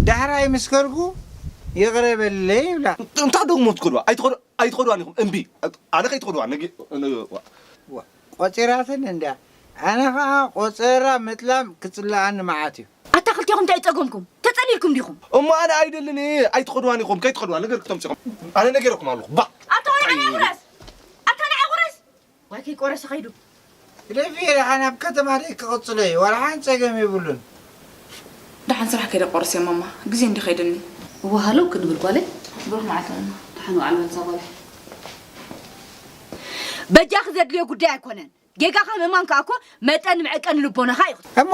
ዳሕራይ ምስ ከድኩ ይቕረ በለይ ይብላ። እንታ ደግሞ ትኸድዋ? ኣይትኸዱ-፣ ኣይትኸድዋን ኢኹም። እምቢ። ኣነ ከይትኸድዋ፣ ነጊ-፣ ነ-፣ ዋ። ዋ፣ ቆጺራትኒ እንድያ። ኣነ ኸኣ ቆጸራ ምጥላም ክጽልኣኒ መዓት እዩ። ኣታ ክልቴኹም እንታይ ጸገምኩም? ተጸሊልኩም ዲኹም? እሞ ኣነ ኣይደልን እየ፣ ኣይትኸድዋን ኢኹም፣ ከይትኸድዋ ነገር ክተምጽኹም። ኣነ ነጊረኩም ኣለኹ። ባ። ኣታ ወይ ኣነ ቁረስ! ኣታ ንዓይ ቁረስ! ዋይ ከይቆረሰ ኸይዱ። ግደፊ ደሓን ኣብ ከተማ ደይ ክቕጽሎ እዩ፣ ዋላ ሓንቲ ጸገም የብሉን። ደሓን ስራሕ ከይደ ቆርስ እየ ማማ፣ ግዜ እንዲ ኸይድኒ። እወ ሃለው ክንብል ጓለይ። ብሩኽ መዓልቲ ማማ። ደሓን ውዓል በል እዛ ጓለይ። በጃኺ ዘድልዮ ጉዳይ ኣይኮነን። ጌጋኻ ምእማን ከኣ እኮ መጠን መዐቀኒ ልቦናኻ እዩ። እሞ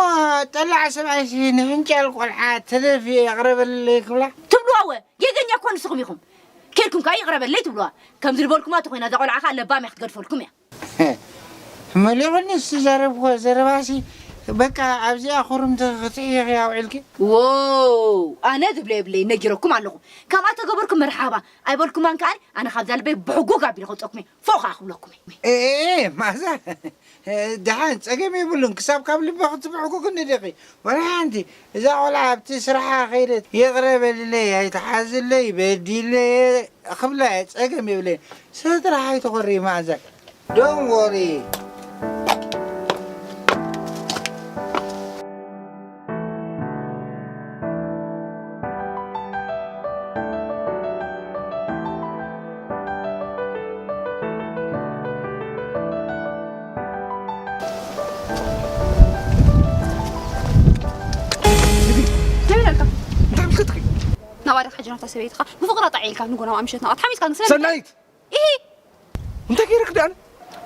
ጠላዕ ሰብኣይሲ ንፍንጫል ቆልዓ ተደፊ የቕረበለይ ክብላ? ትብልዋ እወ፣ ጌገኛ እኮ ንስኹም ኢኹም። ኬድኩም ከኣ ይቕረበለይ ትብልዋ። ከምዚ ዝበልኩማ ተኾይና እዛ ቆልዓ ከኣ ለባም እያ ክትገድፈልኩም እያ። መሊኹኒ ዝተዛረብክዎ ዘረባሲ በቃ ኣብዚኣ ኩርምቲ ክትሕይኺ ኣውዒልኪ። ዎው፣ ኣነ ዝብሎ የብለይ ነጊረኩም ኣለኹ። ከምኣ ተገበርኩም መርሓባ ኣይበልኩማን ከኣ ኣነ ካብዛ ልበይ ብሕጉግ ኣቢለ ከውፀኩም እየ። ፎእ ከኣ ክብለኩም እየ። ኤ፣ ኤ፣ ኤ፣ ማዛ፣ ደሓን ጸገም የብሉን። ክሳብ ካብ ልበኺ ትብሕጉግኒ ዲኺ? ወላ ሓንቲ። እዛ ቆልዓ ኣብቲ ስራሓ ከይደት፣ "ይቕረ በልለይ፣ ኣይትሓዝለይ፣ በዲለየ" ክብላ እየ፣ ጸገም የብለይን። ስራሕ ኣይትኾሪ ማዛ። Don't worry. እንታይ ኢለካ? እንታይ ኢልክትኺ? ናብኣ ዲኻ ሕጂ ናብታ ሰበይትኻ ብፍቕራ ጣዕ ኢልካ ንጎ ናብኣ ምሸት ናብኣ ተሓሚስካ ግን ስለምንታይ? ሰናይት! ኢሂ! እንታይ ገይረክ ደኣለ?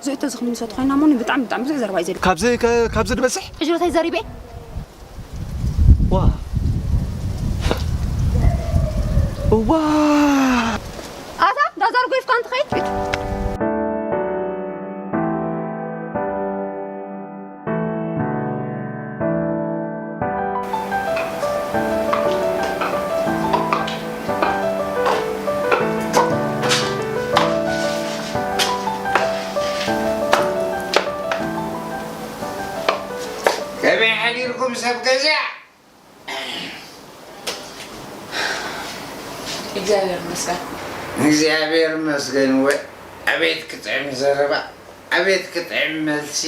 ዝእቶ ዝኽኒ ምሰ ተኾይና እሞ ብጣዕሚ፣ ብጣዕሚ ብዙሕ ዘረባ እዩ ዘድሊ። ካብዚ ከ-፣ ካብዚ ድበዝሕ? ሕጂ ዶ እንታይ ዘሪበ? ዋ። ዋ። ኣታ፣ ዳዛር ጎይፍካ እንትኸይድ? ከመይ ሓዲርኩም ሰብ ገዛ? እግዚኣብሔር ይመስገን። እግዚኣብሔር ይመስገን። ወ-፣ ኣቤት ክጥዕም ዘረባ፣ ኣቤት ክጥዕም መልሲ።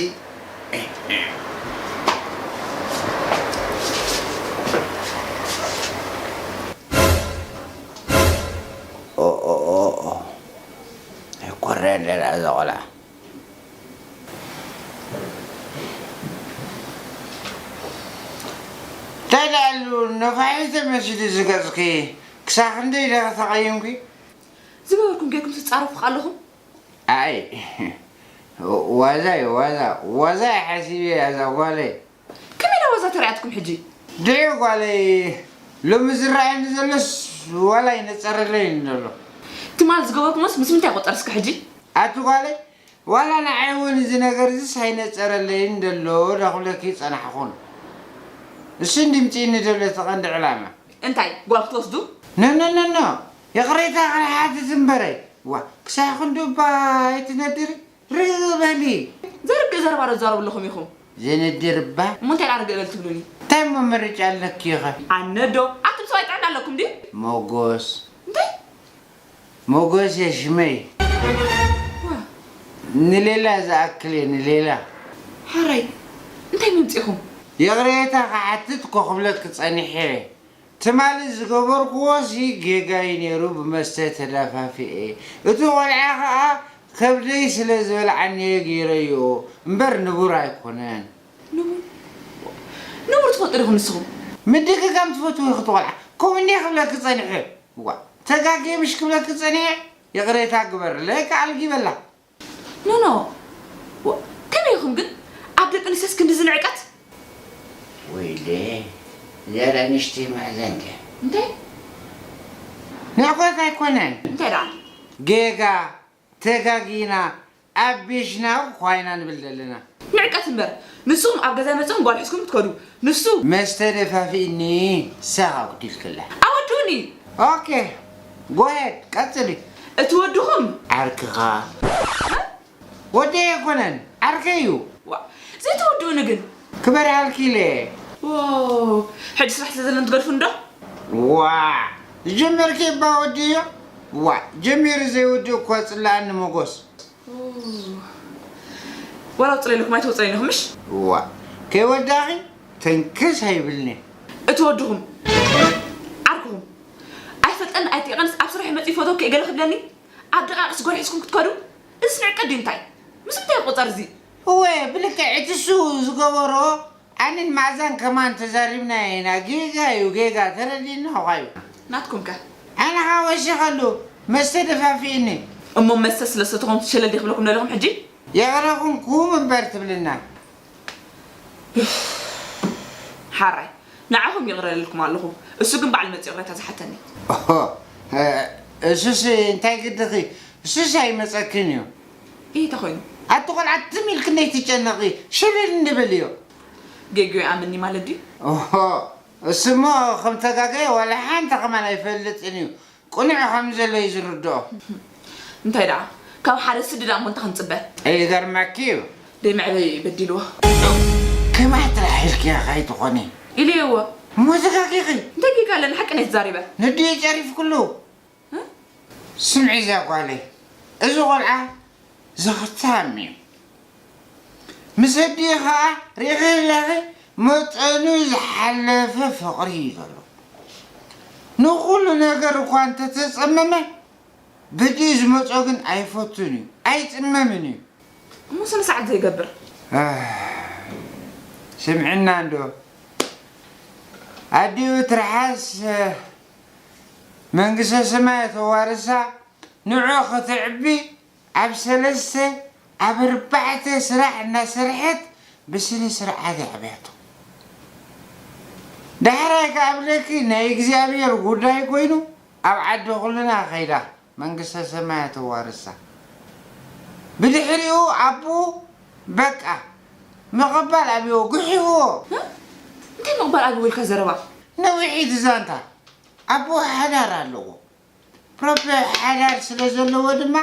ኦ፣ ኦ፣ ኦ፣ ኦ። ኣይኮርዕን ደላ እዛ ቆልዓ። እንታይ ደኣሉ ነፋሒቶ መሲሉ ዝገጽኪ? ክሳብ ክንደይ ደኣ ተቐይምኪ? ዝገበርኩም ጌርኩም ትጻረፉ ከ ኣለኹም? ኣይ፣ ዋዛ እዩ፣ ዋዛ። ዋዛ እየ ሓሲበያ እዛ ጓለይ። ከመይ ኢላ ዋዛ ተሪኣትኩም ሕጂ? ድዒ ጓለይ፣ ሎሚ ዝረኣየኒ ዘሎስ ዋላ ይነጸረለይን ዘሎ። ትማል ዝገበርኩሞስ ምስ ምንታይ ይቑጸር እስከ ሕጂ? ኣቲ ጓለይ፣ ዋላ ንዓይ እውን እዚ ነገር እዚስ ኣይነጸረለይን ዘሎ ዳኹለኪ ጸናሕኹን። እሱ እንድምጽእኒ ዘሎ እቲ ቀንዲ ዕላማ። እንታይ፣ ጓል ክትወስዱ? ኖ፣ ኖ፣ ኖ፣ ኖ። ይቕሬታ ክሓትት እምበረይ። ዋ፣ ክሳይ ክንዱ እባ ኣይትነድሪ። ርግእ በሊ። ዘርግእ ዘረባ ዶ ትዛረቡ ኣለኹም ኢኹም? ዘንድር እባ። እሞ እንታይ ደኣ ርግእ በል ትብሉኒ? እንታይ እሞ ምርጫ ኣለኪ ኢኸ? ኣነ ዶ? ኣቱም ሰብኣይ ጥዕና ኣለኩም ድዩ? ሞጎስ። እንታይ? ሞጎስ እየ ሽመይ። ዋ። ንሌላ ዝኣክል እየ፣ ንሌላ። ሓራይ፣ እንታይ መምጺኹም? ይቕሬታ ክሓትት እኮ ክብለኪ ጸኒሐ እየ። እቲ ትማሊ ዝገበርክዎሲ ጌጋ'ዩ ነይሩ፣ ብመስተ ተደፋፊኤ። እቲ ቆልዓ ኸኣ ከብደይ ስለ ዝበልዓኒ እየ ገይረዮ እምበር ንቡር ኣይኮነን። ንቡር? ንቡር ትፈልጡ ዲኹም ንስኹም? ምድግጋም ትፈትዉ ኢኹም እቲ ቆልዓ። ከምኡ እንድየ ክብለኪ ጸኒሐ። ዋእ፣ ተጋግየ ምሽ ክብለኪ ጸኒሐ? ይቕሬታ ግበርለይ፣ ከኣልጊ በላ። ኖ፣ ኖ። ዋ፣ ከመይ ኢኹም ግን ኣብ ደቂ ኣንስትዮስ ክንድዚ ንዕቀት? ወይለ፣ እዚኣ ንእሽተይ መኣዛ እንድያ። እንታይ? ንዕቀት ኣይኮነን። እንታይ ደኣ? ጌጋ፣ ተጋጊና፣ ኣቢሽና እኳ ኢና ንብል ዘለና። ንዕቀት እምበር፣ ንስኹም ኣብ ገዛ መጺኹም ጓል ሒዝኩም ክትከዱ፣ ንሱ መስተ ደፋፊእኒ፣ ሳቕ ኣጉዲልክላ። ኣወድኡኒ። ኦኬ፣ ጎሄድ፣ ቀጽሊ። እቲ ወድኹም ዓርክኻ። ወደይ ኣይኮነን፣ ዓርከይ እዩ። ዋ፣ ዘይትወድኡኒ ግን። ክበርሃልኪ ኢለ። ዎ፣ ሕጂ ስራሕ ስለ ዘለን ትገድፉኒ ዶ? ዋ፣ ዝጀመርኪ እባ ወድዮ። ዋ፣ ጀሚሩ ዘይውድእ እኮ ጽላኣኒ ሞጎስ። ዎ። ዋላ ውጽለይ ኢለኩም ኣይትወጽለይ ኢኹም፣ ምሽ? ዋ፣ ከይወዳኺ ተንክስ ኣይብልኒ። እቲ ወድኹም፣ ዓርክኹም፣ ኣይፈልጠን ኣይትይቐንስ ኣብ ስራሕ መጺኡ ፎቶ ከይገለ ክብለኒ፣ ኣብ ደቓቕስ ጓል ሒዝኩም ክትከዱ? እዚ ንዕቀት ድዩ እንታይ? ምስ ምንታይ ይቑጸር እዚ? እወ፣ ብልክዕ እቲ እሱ ዝገበሮ ኣንን መኣዛን ከማን ተዛሪብናዮ ኢና። ጌጋ እዩ፣ ጌጋ፣ ተረዲእናኻ እዩ። ናትኩም ከ? ኣነ ኸኣ ወሲኸሉ፣ መስተ ደፋፊእኒ። እሞ መስተ ስለ ሰተኹም ሸለል ዲየ ክብለኩም ደለኹም ሕጂ? ይቕረ ኩንኩም እምበር ትብልና። ሓራይ፣ ንዓኹም ይቕረ እልልኩም ኣለኹ። እሱ ግን ባዕሉ መጺኡ ይቕሬታ ዝሓተኒ። ኦሆ፣ እ፣ እሱስ እንታይ ግድኺ? እሱስ ኣይመጸክን እዩ። ኢሂ፣ እንታይ ኮይኑ? ኣቲ ቆልዓ ትም ኢልክኒ ኣይትጨነቒ፣ ሽልል ንብል እዩ። ጌግኡ ይኣምንኒ ማለት ድዩ? ኦሆ፣ እሱሞ ከም ተጋገየ ዋላ ሓንቲ ከማን ኣይፈልጥን እዩ። ቅኑዕ ከም ዘሎ እዩ ዝርድኦ። እንታይ ደኣ? ካብ ሓደ ስዲ ደኣ እሞ እንታይ ክንጽበ? ይገርመኪ እዩ። ደይ መዕበዩ እዩ በዲልዎ። ከማይ ጥራሕ ኢልክያ ከይትኾኒ። ኢለዮ እወ። እሞ ተጋጊኺ። እንታይ ጌጋ ኣለኒ? ሓቂ ናይ ተዛሪበ። ንድኡ ጸሪፍክሉ። እ? ስምዒ እዛ ጓለይ፣ እዚ ቆልዓ ዘኽታም እዩ። ምስ ኣዲኡ ኸኣ ርኢኺ ኣለኺ፣ መጠኑ ዝሓለፈ ፍቕሪ እዩ ዘሎ። ንኹሉ ነገር እኳ እንተተጸመመ፣ በዲኡ ዝመጾ ግን ኣይፈቱን እዩ፣ ኣይጽመምን እዩ። እሞ ስነ ስርዓት ዘይገብር። ኣህ፣ ስምዕና እንዶ፣ ኣዲኡ ትርሓስ፣ መንግስተ ሰማይ ተዋርሳ፣ ንዑ ክትዕቢ ኣብ ሰለስተ ኣብ ኣርባዕተ ስራሕ እናሰርሐት ብስነ ስርዓት የዕብያቶ። ዳሕራይ ከኣ ብለኪ ናይ እግዚኣብሔር ጉዳይ ኮይኑ ኣብ ዓዲ ኩልና ከይዳ መንግስተ ሰማይ ተዋርሳ። ብድሕሪኡ ኣቦኡ በቃ ምቕባል ኣብይዎ፣ ጉሒዎ። እ? እንታይ ምቕባል ኣብይዎ ኢልካ ዘረባ? ነዊሒት ዛንታ። ኣቦኡ ሓዳር ኣለዎ። ፕሮፐር ሓዳር ስለ ዘለዎ ድማ፣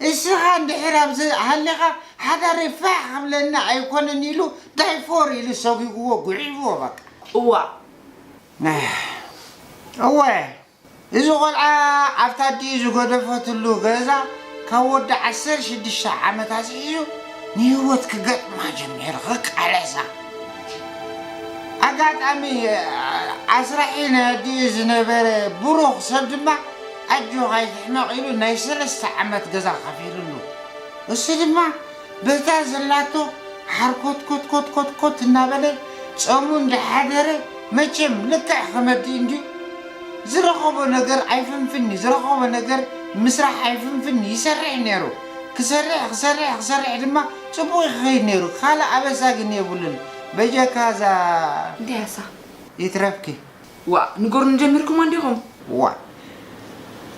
እስኻ እንድሕር ኣብዚ ሃሊኻ ሓዳረይ ፋሕ ክብለኒ ኣይኮነን ኢሉ ዳይፎር ኢሉ ሰጒግዎ፣ ጉዒዎ በቃ። እዋ። ኣህ፣ እወ፣ እዚ ቆልዓ ኣብታ ኣዲኡ ዝገደፈትሉ ገዛ ካብ ወዲ ዓሰርተ ሽዱሽተ ዓመት ኣትሒዙ ንህይወት ክገጥማ ጀሚሩ፣ ክቃለሳ። ኣጋጣሚ፣ ኣስራሒ ናይ ኣዲኡ ዝነበረ ብሩኽ ሰብ ድማ፣ ኣጆኻ ኣይትሕመቕ ኢሉ ናይ ሰለስተ ዓመት ገዛ ከፊሉሉ። እሱ ድማ በታ ዘላቶ ሓርኮትኮትኮትኮትኮት እናበለ ጾሙ እንዳሓደረ፣ መቸም ልክዕ ከም ኣዲኡ እንድዩ። ዝረኸቦ ነገር ኣይፍንፍን እዩ፣ ዝረኸቦ ነገር ምስራሕ ኣይፍንፍን እዩ፣ ይሰርሕ ነይሩ። ክሰርሕ፣ ክሰርሕ፣ ክሰርሕ ድማ ጽቡቕ ይኸይድ ነይሩ። ካልእ ኣበሳ ግን የብሉን። በጀካ እዛ እንታይ ኣሳ? ይትረፍኪ። ዋእ፣ ንገሩኒ ጀሚርኩማ እንዲኹም? ዋእ።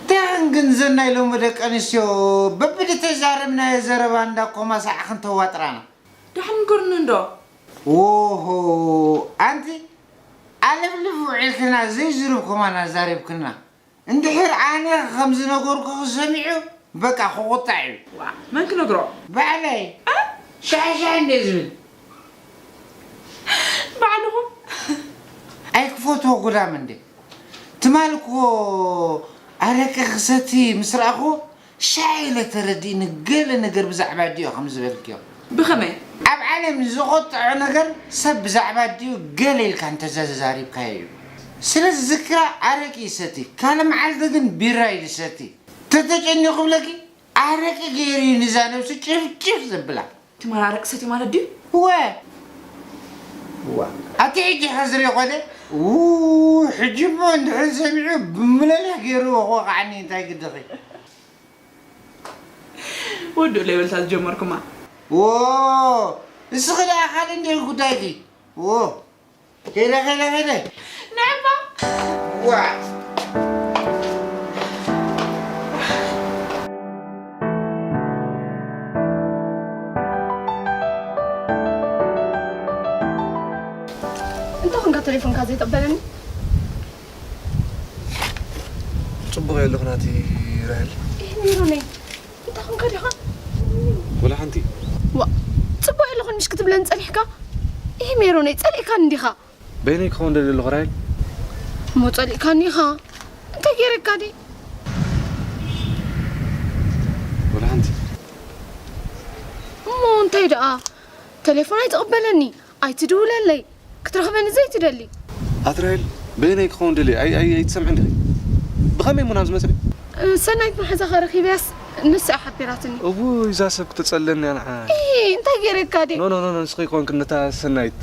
እንታይ ግን ዘናይ ሎሚ ደቂ ኣንስትዮ በብድተዛረብናዮ ዘረባ እንዳኮማሳዕኽን ተዋጥራና። ደሓን ንገሩኒ እንዶ። ኦሆ፣ ኣንቲ ኣለፍልፍ ውዒልክና ዘይዝሩብ ከማን ኣዛሪብክና። እንድሕር ኣነ ከም ዝነገርኩኺ ሰሚዑ፣ በቃ ክቑጣዕ እዩ። ዋእ፣ መን ክነግሮ? ባዕለይ። እ? ሻሕሻሕ እንደ ዝብል። ባዕልኹም? ኣይክፈትዎ ጉዳም እንዴ። ትማሊ እኮ ኣረቂ ክሰቲ ምስ ረኣኽዎ፣ ሻዕ ኢለ ተረዲእኒ፣ ገለ ነገር ብዛዕባ ኣዲኡ ከም ዝበልክዮ። ብኸመይ? ኣብ ዓለም ዝቖጥዖ ነገር ሰብ ብዛዕባ ኣዲኡ ገለ ኢልካ እንተዘዛሪብካዮ እዩ። ስለዚ ዝክራ ኣረቂ ይሰቲ፣ ካልእ መዓልቲ ግን ቢራ እዩ ዝሰቲ። ተተጨኒቑ ክብለኪ ኣረቂ ገይሩ እዩ ንዛ ነብሱ ጭፍጭፍ ዘብላ። ትማል ኣረቂ ሰትዩ ማለት ድዩ? እወ። እዋ። ኣቲ ሕጂ ሕዝሪ ይኾነ? ው፣ ሕጂ እሞ እንድሕር ሰሚዑ ብምለልያ ገይሩ ይወቕዓኒ እንታይ ግድኺ? ወዲ ሌበልታት ዝጀመርኩማ። ዎ፣ እስኺ ደኣ ካልእ እንድዩ ጉዳይኪ? ዎ፣ ከይደ፣ ከይደ፣ ከይደ። ንዕማ። ዋ። እንታይ ኾንካ ቴሌፎንካ ዘይተቐበለኒ? ጽቡቕ እየ ኣለኹ ናቲ ራሄል። ይህ ሜሮነይ፣ እንታይ ኾንካ ዲኻ? ወላ ሓንቲ። ዋ፣ ጽቡቕ እየ ኣለኹ ምሽ ክትብለኒ ጸኒሕካ? ይህ ሜሮነይ፣ ጸሊእካኒ እንዲኻ? በይነይ ክኸውን ደልየ ኣለኹ ራሄል። እሞ ጸሊእካኒ ኢኻ? እንታይ ገይረካ ድየ? ወላ ሓንቲ። እሞ እንታይ ደኣ? ቴሌፎን ኣይትቕበለኒ፣ ኣይትድውለለይ፣ ክትረኽበኒ ዘይትደሊ። ኣትራኤል፣ በየናይ ክኸውን ደልየ? ኣይ-፣ ኣይ-፣ ኣይትሰምዕን ዲኺ? ብኸመይ እሞ ናብዚ መጺኺ? እ፣ ሰናይት መሓዛኻ ረኺበያስ ንሳ እያ ሓቢራትኒ። እውይ፣ እዛ ሰብ ክትጸለኒ እያ ንዓይ። ኢ፣ እንታይ ገይረካ ድየ? ኖ፣ ኖ፣ ኖ፣ ኖ፣ ንስኺ ኣይኮንክን ነታ ሰናይት።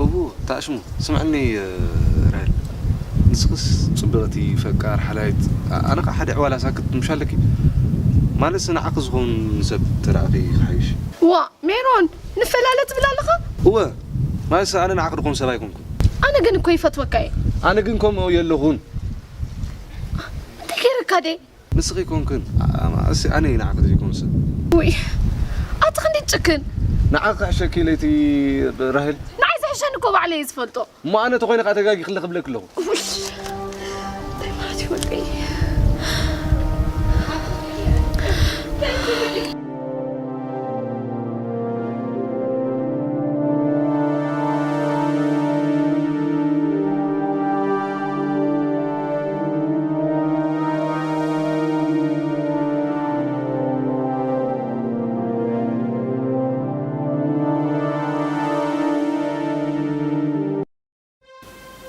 እው፣ ተኣሽሙ። ስምዕኒ፣ እ፣ ራሄል። ንስኽስ ጽብቕቲ፣ ፈቃር፣ ሓላይት። ኣ-፣ ኣነ ኸኣ ሓደ ዕዋላ ሳክት ምሽ ኣለኪ። ማለትስ ንዓኺ ዝኸውን ሰብ ተራእኺ ክሓይሽ። ዋ፣ ሜሮን፣ ንፈላለ ትብል ኣለኻ? እወ፣ ማለትስ ኣነ ንዓኺ ድኾን ሰብ ኣይኮንኩን። ኣነ ግን እኮ ይፈትወካ እየ። ኣነ ግን ከምኡ የለኹን። እንታይ ገይረካ ድየ? ንስኺ ኣይኮንክን፣ ኣ-፣ ኣ-፣ እሲ ኣነ እየ ንዓኺ ዘይኮን ሰብ። ውይ፣ ኣቲ ክንደይ ትጭክን። ንዓኺ ክሕሸኪ ኢለ እቲ ራሄል። ንዓይ ዝሕሸኒ እኮ ባዕለይ እየ ዝፈልጦ። እሞ ኣነ ተኾይነ ከኣ ተጋጊ ክለ ክብለኪ ኣለኹ። ውይ፣ እንታይ ማለት እዩ ወደይ?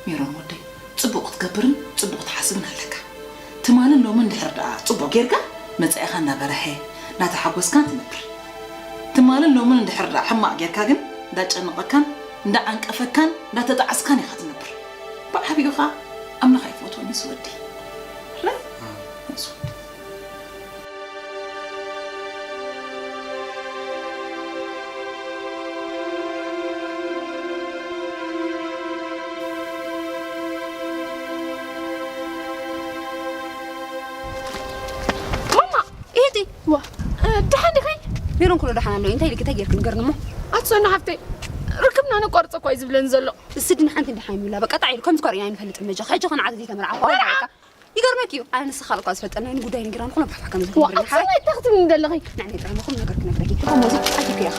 ሜሮን ወደይ፣ ጽቡቕ ክትገብርን ጽቡቕ ትሓስብን ኣለካ። ትማልን ሎምን እንድሕር ደኣ ጽቡቕ ጌርካ፣ መጻኢኻ እናበርሀ፣ እናተሓጎስካን ትነብር። ትማልን ሎምን እንድሕር ደኣ ሕማቕ ጌርካ ግን፣ እንዳጨነቐካን እንዳዓንቀፈካን እንዳተጣዓስካን ኢኻ ትነብር። ብዓቢኡ ኸኣ ኣምላኽ ኣይፈትዎን እዩ ዝወዲ። ረ-፣ ዝወዲ። ማማ፣ እህቲ፣ ዋ፣ እ፣ ደሓን ዲኺ? ሜሮን ኩሉ ደሓን ኣሎ። እንታይ ኢልኪ፣ እንታይ ጌርኪ ንገርኒ እሞ? ኣቲ ሶና ሓፍተይ፣ ርክብና ነቋርጾ እኮ እዩ ዝብለኒ ዘሎ። እስዲ ንሓንቲ ደሓን ይብላ። በቃ ጣዕ ኢሉ ከም ዝኮርዕና ኣይንፈልጥን መጃ። ሕጂ ኸ ንዓዚ ዘይተመርዓኹ መርዓ? በቃ። ይገርመኪ እዩ። ኣነ ንስኻ እኮ ዝፈልጠና ንጉዳይ ነጊራን ኩሎም ፋሕፋሕ ከም ዝኾነ ኣቲ ሶና እንታይ ክትብልኒ ዘለኺ? ንዓይ ጥራይ ኹም ነገር ክነግረኪ። ከም ወዚ ኣቲኪ ኢኻ።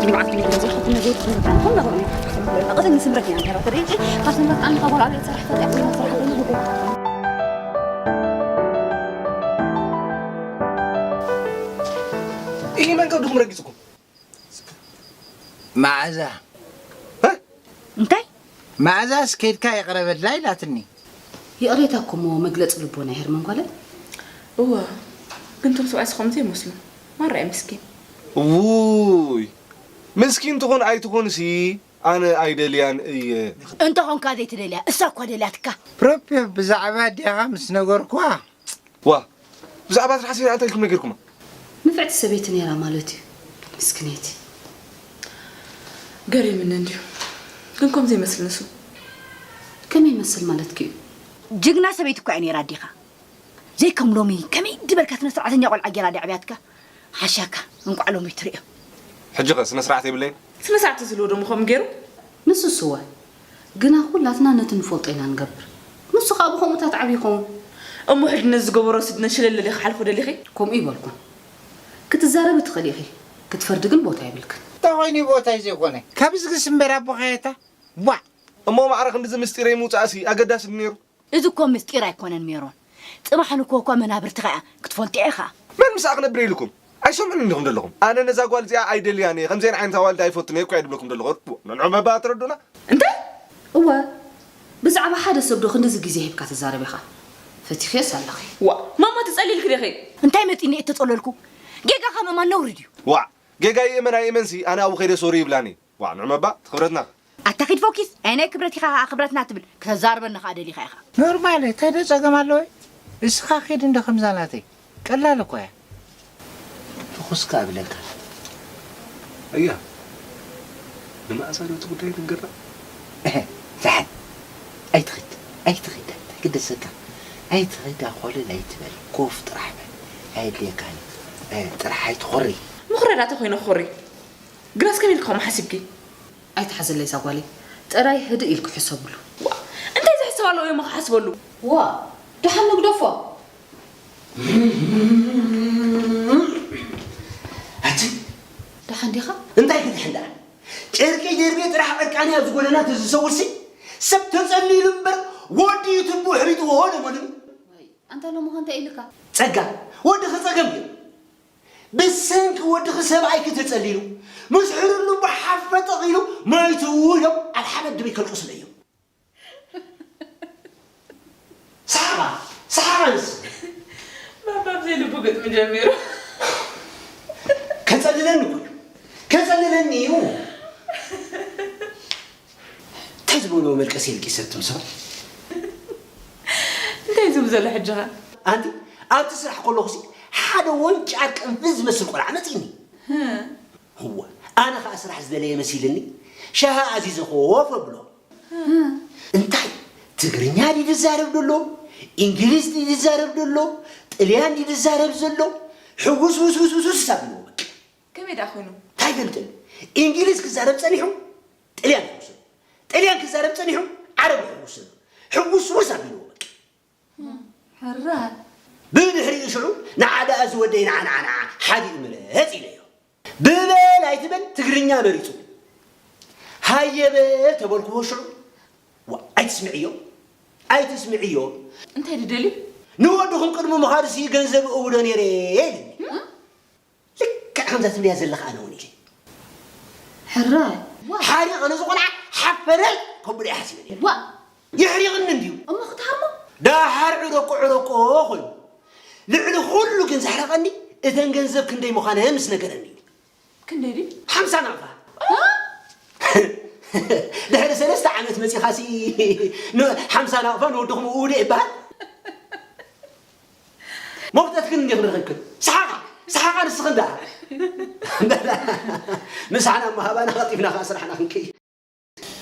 ንባዕልኪ ነገር ዘይኮነ ዘይኮነ ነገር ፋሕፋሕ ከም ዝበለ። ቀደም ንስምረት ኢና ነራ ተረጂ። ካብ ስምረት ኣንኻ ጓል ኣለ ሰራሕ ፈጥ ያቆና ሰራሕ ፈጥ ጉዳይ። ይሄ መንገዱ ክምረጊጽኩም መዓዛ። እ? እንታይ? መዓዛስ ከይድካ ይቕረ በላ ኢላትኒ። ይቕሬታ እኮ እሞ መግለጺ ልቦና ይህርመን ጓለይ። እወ፣ ግን እቶም ሰብኣይስ ከምኡ ዘይመስሉ። ማራ እዩ ምስኪን። ውይ፣ ምስኪን ትኹን ኣይትኹንሲ ኣነ ኣይደልያን እየ። እንተኾንካ ዘይትደልያ፣ እሳ እኳ ደልያትካ። ፕሮፕዮ ብዛዕባ ኣዴኻ ምስ ነገርኩዋ፣ ዋ፣ ብዛዕባ እዚ ሓሲብና እንታይ ኢልኩም ነጊርኩማ? ንፍዕቲ ሰበይቲ ነይራ ማለት እዩ። ምስክነይቲ። ገሪምኒ እንድዩ። ግን ከምዚ ይመስል ንሱ። ከመይ ይመስል ማለትኪ እዩ? ጅግና ሰበይቲ እኳ እያ ነይራ ኣዴኻ። ዘይከም ሎሚ ከመይ ድበልካ ስነ ስርዓተኛ ቆልዓ ገይራ ድያ ዕብያትካ? ሓሻካ፣ እንቋዕ ሎሚ ትርእዮ። ሕጂ ኸ ስነ ስርዓት የብለይን? ስነ ስርዓት ዝህልዎ ደሞ ከምኡ ገይሩ? ንሱስ እወ። ግና ኩላትና ነቲ ንፈልጦ ኢና ንገብር። ንሱ ኸኣ ብኸምኡታት ዓብዩ ይኸውን። እሞ ሕጂ ነዚ ዝገበሮ ስድነት ሸለል ኢልኺ ክሓልፎ ደሊኺ? ከምኡ ኣይበልኩን። ክትዛረቢ ትኽእሊ ኢኺ፣ ክትፈርዲ ግን ቦታ የብልክን። እንታይ ኮይኑ እዩ ቦታይ ዘይኮነ? ካብ ዝግስ እምበር ኣቦኻ የታ? ዋእ! እሞ ማዕረ ክንድዚ ምስጢረይ ምውጻእሲ ኣገዳሲ ድዩ ነይሩ? እዚ እኮ ምስጢር ኣይኮነን ሜሮን። ጽባሕ ንግሆ እኮ መናብርትኻ እያ ክትፈልጦ ኢኻ። መን ምስኣ ክነብር ኢልኩም? ኣይሰምዑን እንዲኹም ዘለኹም። ኣነ ነዛ ጓል እዚኣ ኣይደልያን እየ፣ ከምዚአን ዓይነት ኣዋልድ ኣይፈቱን እየ እኮ እየ ድብለኩም ዘለኹ። ንዑ መባ ትረዱና? እንታይ? እወ፣ ብዛዕባ ሓደ ሰብ ዶ ክንድዚ ግዜ ሂብካ ትዛረብ ኢኻ? ፈቲኽዮስ ኣለኺ። ዋ፣ ማማ ትጸሊልኪ ዲኺ? እንታይ መጺኒ እተጸለልኩ? ጌጋ ካብ ምእማን ነውሪ ድዩ? ዋዕ፣ ጌጋ ይእመን ኣይእመንሲ ኣነ ኣብኡ ከይደ ሶሪ ይብላኒ። ዋዕ፣ ንዕመባ እቲ ክብረትና። ኣታ ኪድ ፎኪስ፣ ኣይ ናይ ክብረት ኢኻ ኸዓ ክብረትና ትብል፣ ክተዛርበኒ ኸዓ ደሊኻ ኢኻ። ኖርማል፣ እንታይ ዶ ጸገም ኣለዎ? እስኻ ኪድ እንዶ ከምዛ ናተይ። ቀላል እኮ እያ። ትኹስካ እብለካ። ኣያ፣ ንመኣዛ ዶ እቲ ጉዳይ ንገራ? ዛሓል፣ ኣይትኺድ፣ ኣይትኺድ፣ እንታይ ግደሰካ? ኣይትኺድ፣ ኣኾለል ኣይትበል፣ ኮፍ ጥራሕ በል። ኣየድልየካን እዩ። ጥራሕ ኣይትኾሪ። ምኹረዳተ ኮይነ ክኾሪ። ግናስ ከመይ ኢልክኹም ሓሲብኪ? ኣይትሓዝለይ እዛ ጓለይ፣ ጥራይ ህድእ ኢልኪ ሕሰብሉ። ዋ፣ እንታይ ዝሕሰብ ኣለዎ እሞ ክሓስበሉ? ዋ፣ ደሓን ንግደፎ። ኣቲ ደሓን ዲኻ? እንታይ ክትሕን ደኣ? ጨርቂ ደርቤ ጥራሕ ዕርቃነይ ኣብዚ ጎደና ተዝሰውርሲ ሰብ ተጸሊሉ እምበር ወዲ እዩ ትቡ ሕቢጥዎ ደሞልን። ወይ ኣንታ ሎምኸ እንታይ ኢልካ? ጸጋ ወድኺ ጸገም ድዩ? ብሰንኪ ወድኺ ሰብኣይኪ ተጸሊሉ ምስ ሕርሉ እምባ ሓፈጠቕ ኢሉ ሞይቱ ኢሎም ኣብ ሓመድ ድበይ ከልቅሱለ እዮም። ሳሓቓ ሳሓቓ ንስ ባባ ብዘይ ልቡ ግጥሚ ጀሚሩ። ከጸልለኒ እኮ እዩ ከጸልለኒ እዩ። እንታይ ዝበልዎ መልቀሲ የልቂሰ ትምስል? እንታይ ዝም ዘሎ ሕጂ ኸ? ኣንቲ ኣብቲ ስራሕ ከለኹሲ ሓደ ወንጫር ቅንፍዝ ዝመስል ቆልዓ መጺኒ። እወ ኣነ ኸኣ ስራሕ ዝደለየ መሲልኒ ሻሂ ኣዚዘ ኮፍ ኣብሎ። እንታይ ትግርኛ ድዩ ዝዛረብ ዘሎ? እንግሊዝ ድዩ ዝዛረብ ዘሎ? ጥልያን ድዩ ዝዛረብ ዘሎ? ሕውስ ውስ ውስ ውስ ውስ ኣብልዎ በቃ። ከመይ ደኣ ኮይኑ? እንታይ ፈልጥን እንግሊዝ ክዛረብ ጸኒሑ ጥልያን ይሕውስ ኣሎ። ጥልያን ክዛረብ ጸኒሑ ዓረብ ይሕውስ ኣሎ። ሕውስ ውስ ኣብልዎ በቃ። ሕራይ ብድሕሪኡ ሽዑ ንዓ ደኣ እዚ ወደይ ንዓ ንዓ ንዓ ሓዲኡ ምረጽ ኢለዮ። ብበል ኣይትበል ትግርኛ መሪጹ። ሃየ በል ተበልክዎ ሽዑ ዋ ኣይትስምዕዮ ኣይትስምዕዮ። እንታይ ድደልዩ? ንወድኹም ቅድሚ ምኻድሲ ገንዘብ እእውዶ ነይረ ኢልኒ። ልክዕ ከምዛ ትብልያ ዘለኻ ኣነ እውን ኢለ። ሕራይ ሓሪቕ ኣነ ዝኾነ ሓፈረል ከብሎ እየ ሓሲበ ነይረ። ዋ የሕሪቕኒ እንድዩ። እሞ ክትሃርሞ? ደሓር ዕረቆ ዕረቆ ኮይኑ። ልዕሊ ኩሉ ግን ዘሕረቐኒ እተን ገንዘብ ክንደይ ምዃነን ምስ ነገረኒ እዩ። ክንደይ ድዩ? ሓምሳ ናቕፋ። ድሕሪ ሰለስተ ዓመት መፂኻሲ ሓምሳ ናቕፋ ንወድኹም እውደ ይበሃል? መፍጠት ግን እንዲኽ ንረኽብክን። ሰሓቓ፣ ሰሓቓ ንስኽን ደኣ። ምሳሕና እሞ ሃባና ቐልጢፍና ኸዓ ስራሕና ክንከይድ።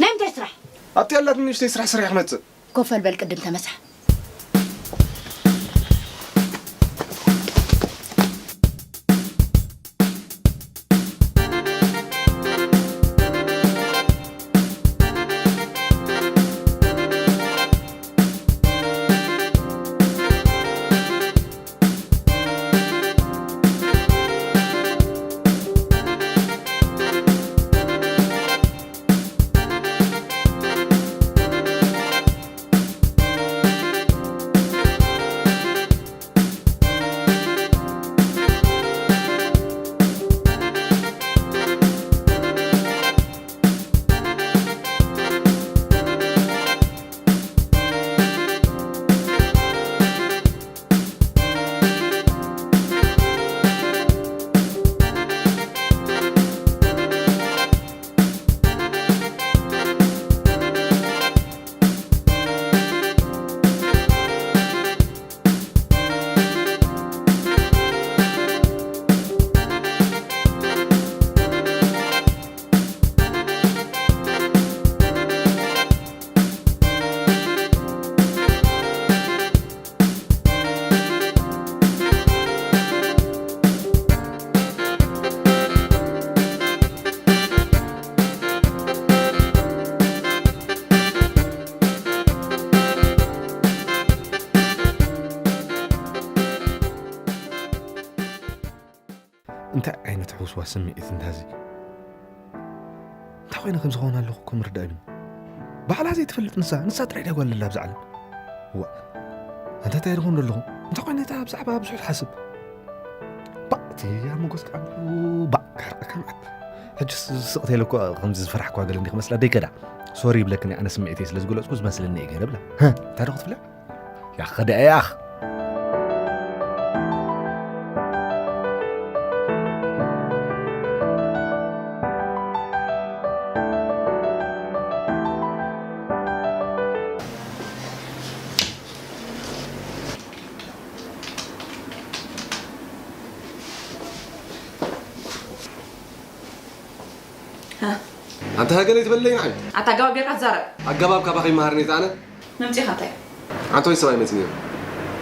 ናይ ምንታይ ስራሕ? ኣብቲ ያላትኒ ንእሽተይ ስራሕ ስራሕ ክመጽእ። ኮፈል በል ቅድም ተመሳሕ። እንታይ ዓይነት ሕውስዋስ ስምዒት እንታዚ? እንታይ ኮይነ ከም ዝኸውን ኣለኹ እኮ ምርዳእ ይብኒ። ባዕላ ዘይትፈልጥ ንሳ፣ ንሳ ጥራይ ድያ ጓል ለላ ኣብዛ ዓለም። እዋ፣ ኣንታ እንታይ ድኾን ኣለኹ? እንታይ ኮይነ እታ ብዛዕባ ብዙሕ ትሓስብ? ባእ፣ እቲ ኣመጎስ ከዓ፣ ባእ፣ ክሕርቀካ መዓት። ሕጂ ስቕ ተይለ እኮ ከምዚ ዝፈራሕኳ ገለ እንዲኽ መስላ ደይከዳ። ሶሪ ይብለክኒ፣ ኣነ ስምዒተይ ስለ ዝገለጽኩ ዝመስለኒ እየ ገይረ ብላ። እንታይ ዶ ክትብላ? ያኽ ደኣ ያኽ። ኣንታ ሃገለይ ትበለይ ንዓይ። ኣታ ኣገባብ ጌርካ ትዛረብ። ኣገባብ ካባኺ ይመሃር ነይተ ኣነ? መምጺኻ እንታይ? ኣንታ ወይ ሰብኣይ መጺ ነይሩ።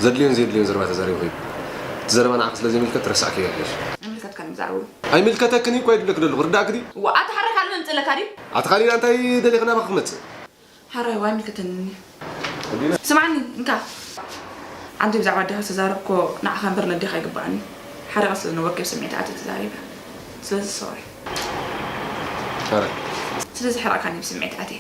ዘድልዮን ዘየድልዮን ዘረባ ተዛሪቡ ኸይዱ። እቲ ዘረባ ንዓኺ ስለ ዘይምልከት ትረሳዕክዮ ይሕሽ። ኣይምልከትካን እዩ ብዛዕባኡ። ኣይምልከተክን እዩ እኮ ይብለክ ዘለኹ። ርዳእክ ድዩ? ዋ፣ ኣታ ሓራይ ካልእ መምጽእ ኣለካ ድዩ? ኣቲ ካልእ ኣንታይ ደሊኽና ባኺ ክመጽእ? ሓራይ ዋ ኣይምልከተንን እዩ። ስምዓኒ እንካ። ዓንተይ ብዛዕባ ኣዴኻ ዝተዛረብኮ ንዓኻ እምበር ነዴኻ ኣይግባእን እዩ። ሓሪቐ ስለ ዝነበርኩ እየ ብስምዒት ኣትየ ተዛሪበ። ስለዚ ሶሪ። ሓራይ። ስለዚ ሕራቕካኒ ብስምዒት ኣትየ።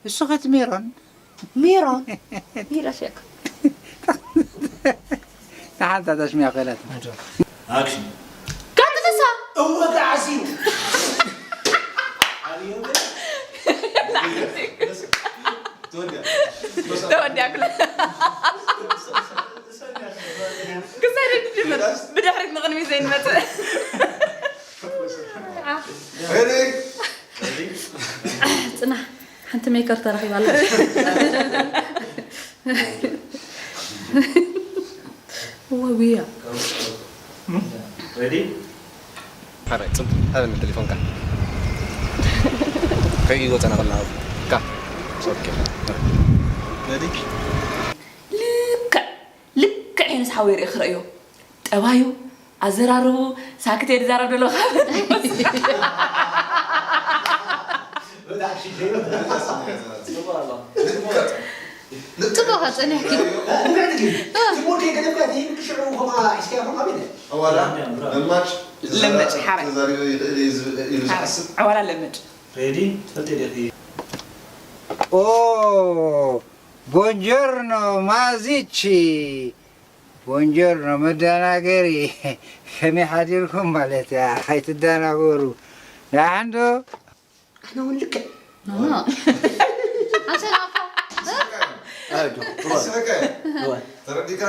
እሱ ኸት ሜሮን። ሜሮን። ሜሮን ሸክ። ንሓንታ ተሽሚያ ኮይናት። ኣክሽን። ቀጥታ። እወ፣ ተዓሲቡ። ዓብዮ ግን። ተወዲያ። ተወዲያ ክለ። ክሳይ ድምር። ብድሕሪት ንቕድሚት ዘይንመጽእ። ሬዲ? ጽናሕ፣ ሓንቲ ሜከር ተረኺባ ኣላ። እዋ ጉያ። ሬዲ? ሓራይ፣ ጽብ፣ ሃበኒ ቴሌፎንካ። ከይወጸና ከለና፣ ካ። ኦኬ። ሬዲ? ልክዕ፣ ልክዕ ሄንስ ሓወይ ርእየ ክርእዮ። ጠባዩ፣ ኣዘራርቡ፣ ሳክት እየ ዝዛረብ ዘሎ ካብ ጽቡቕ ጸኒሕኪ። ለመጭ ሓራይ። ተዛሪበ ይኽእል እየ ዝብል ኢሉ ዝሓስብ። ኣዋላ ለመጭ። ሬዲ? ትፈልጢ ዲኺ? ኦ፣ ቦንጆርኖ ማዚቺ። ቦንጆርኖ መደናገሪ። ከመይ ሓዲርኩም ማለት እያ? ኣይትደናገሩ። ደሓን ዶ? ኣነ እውን ልክዕ። ኣሰላፋ። ተረዲካ?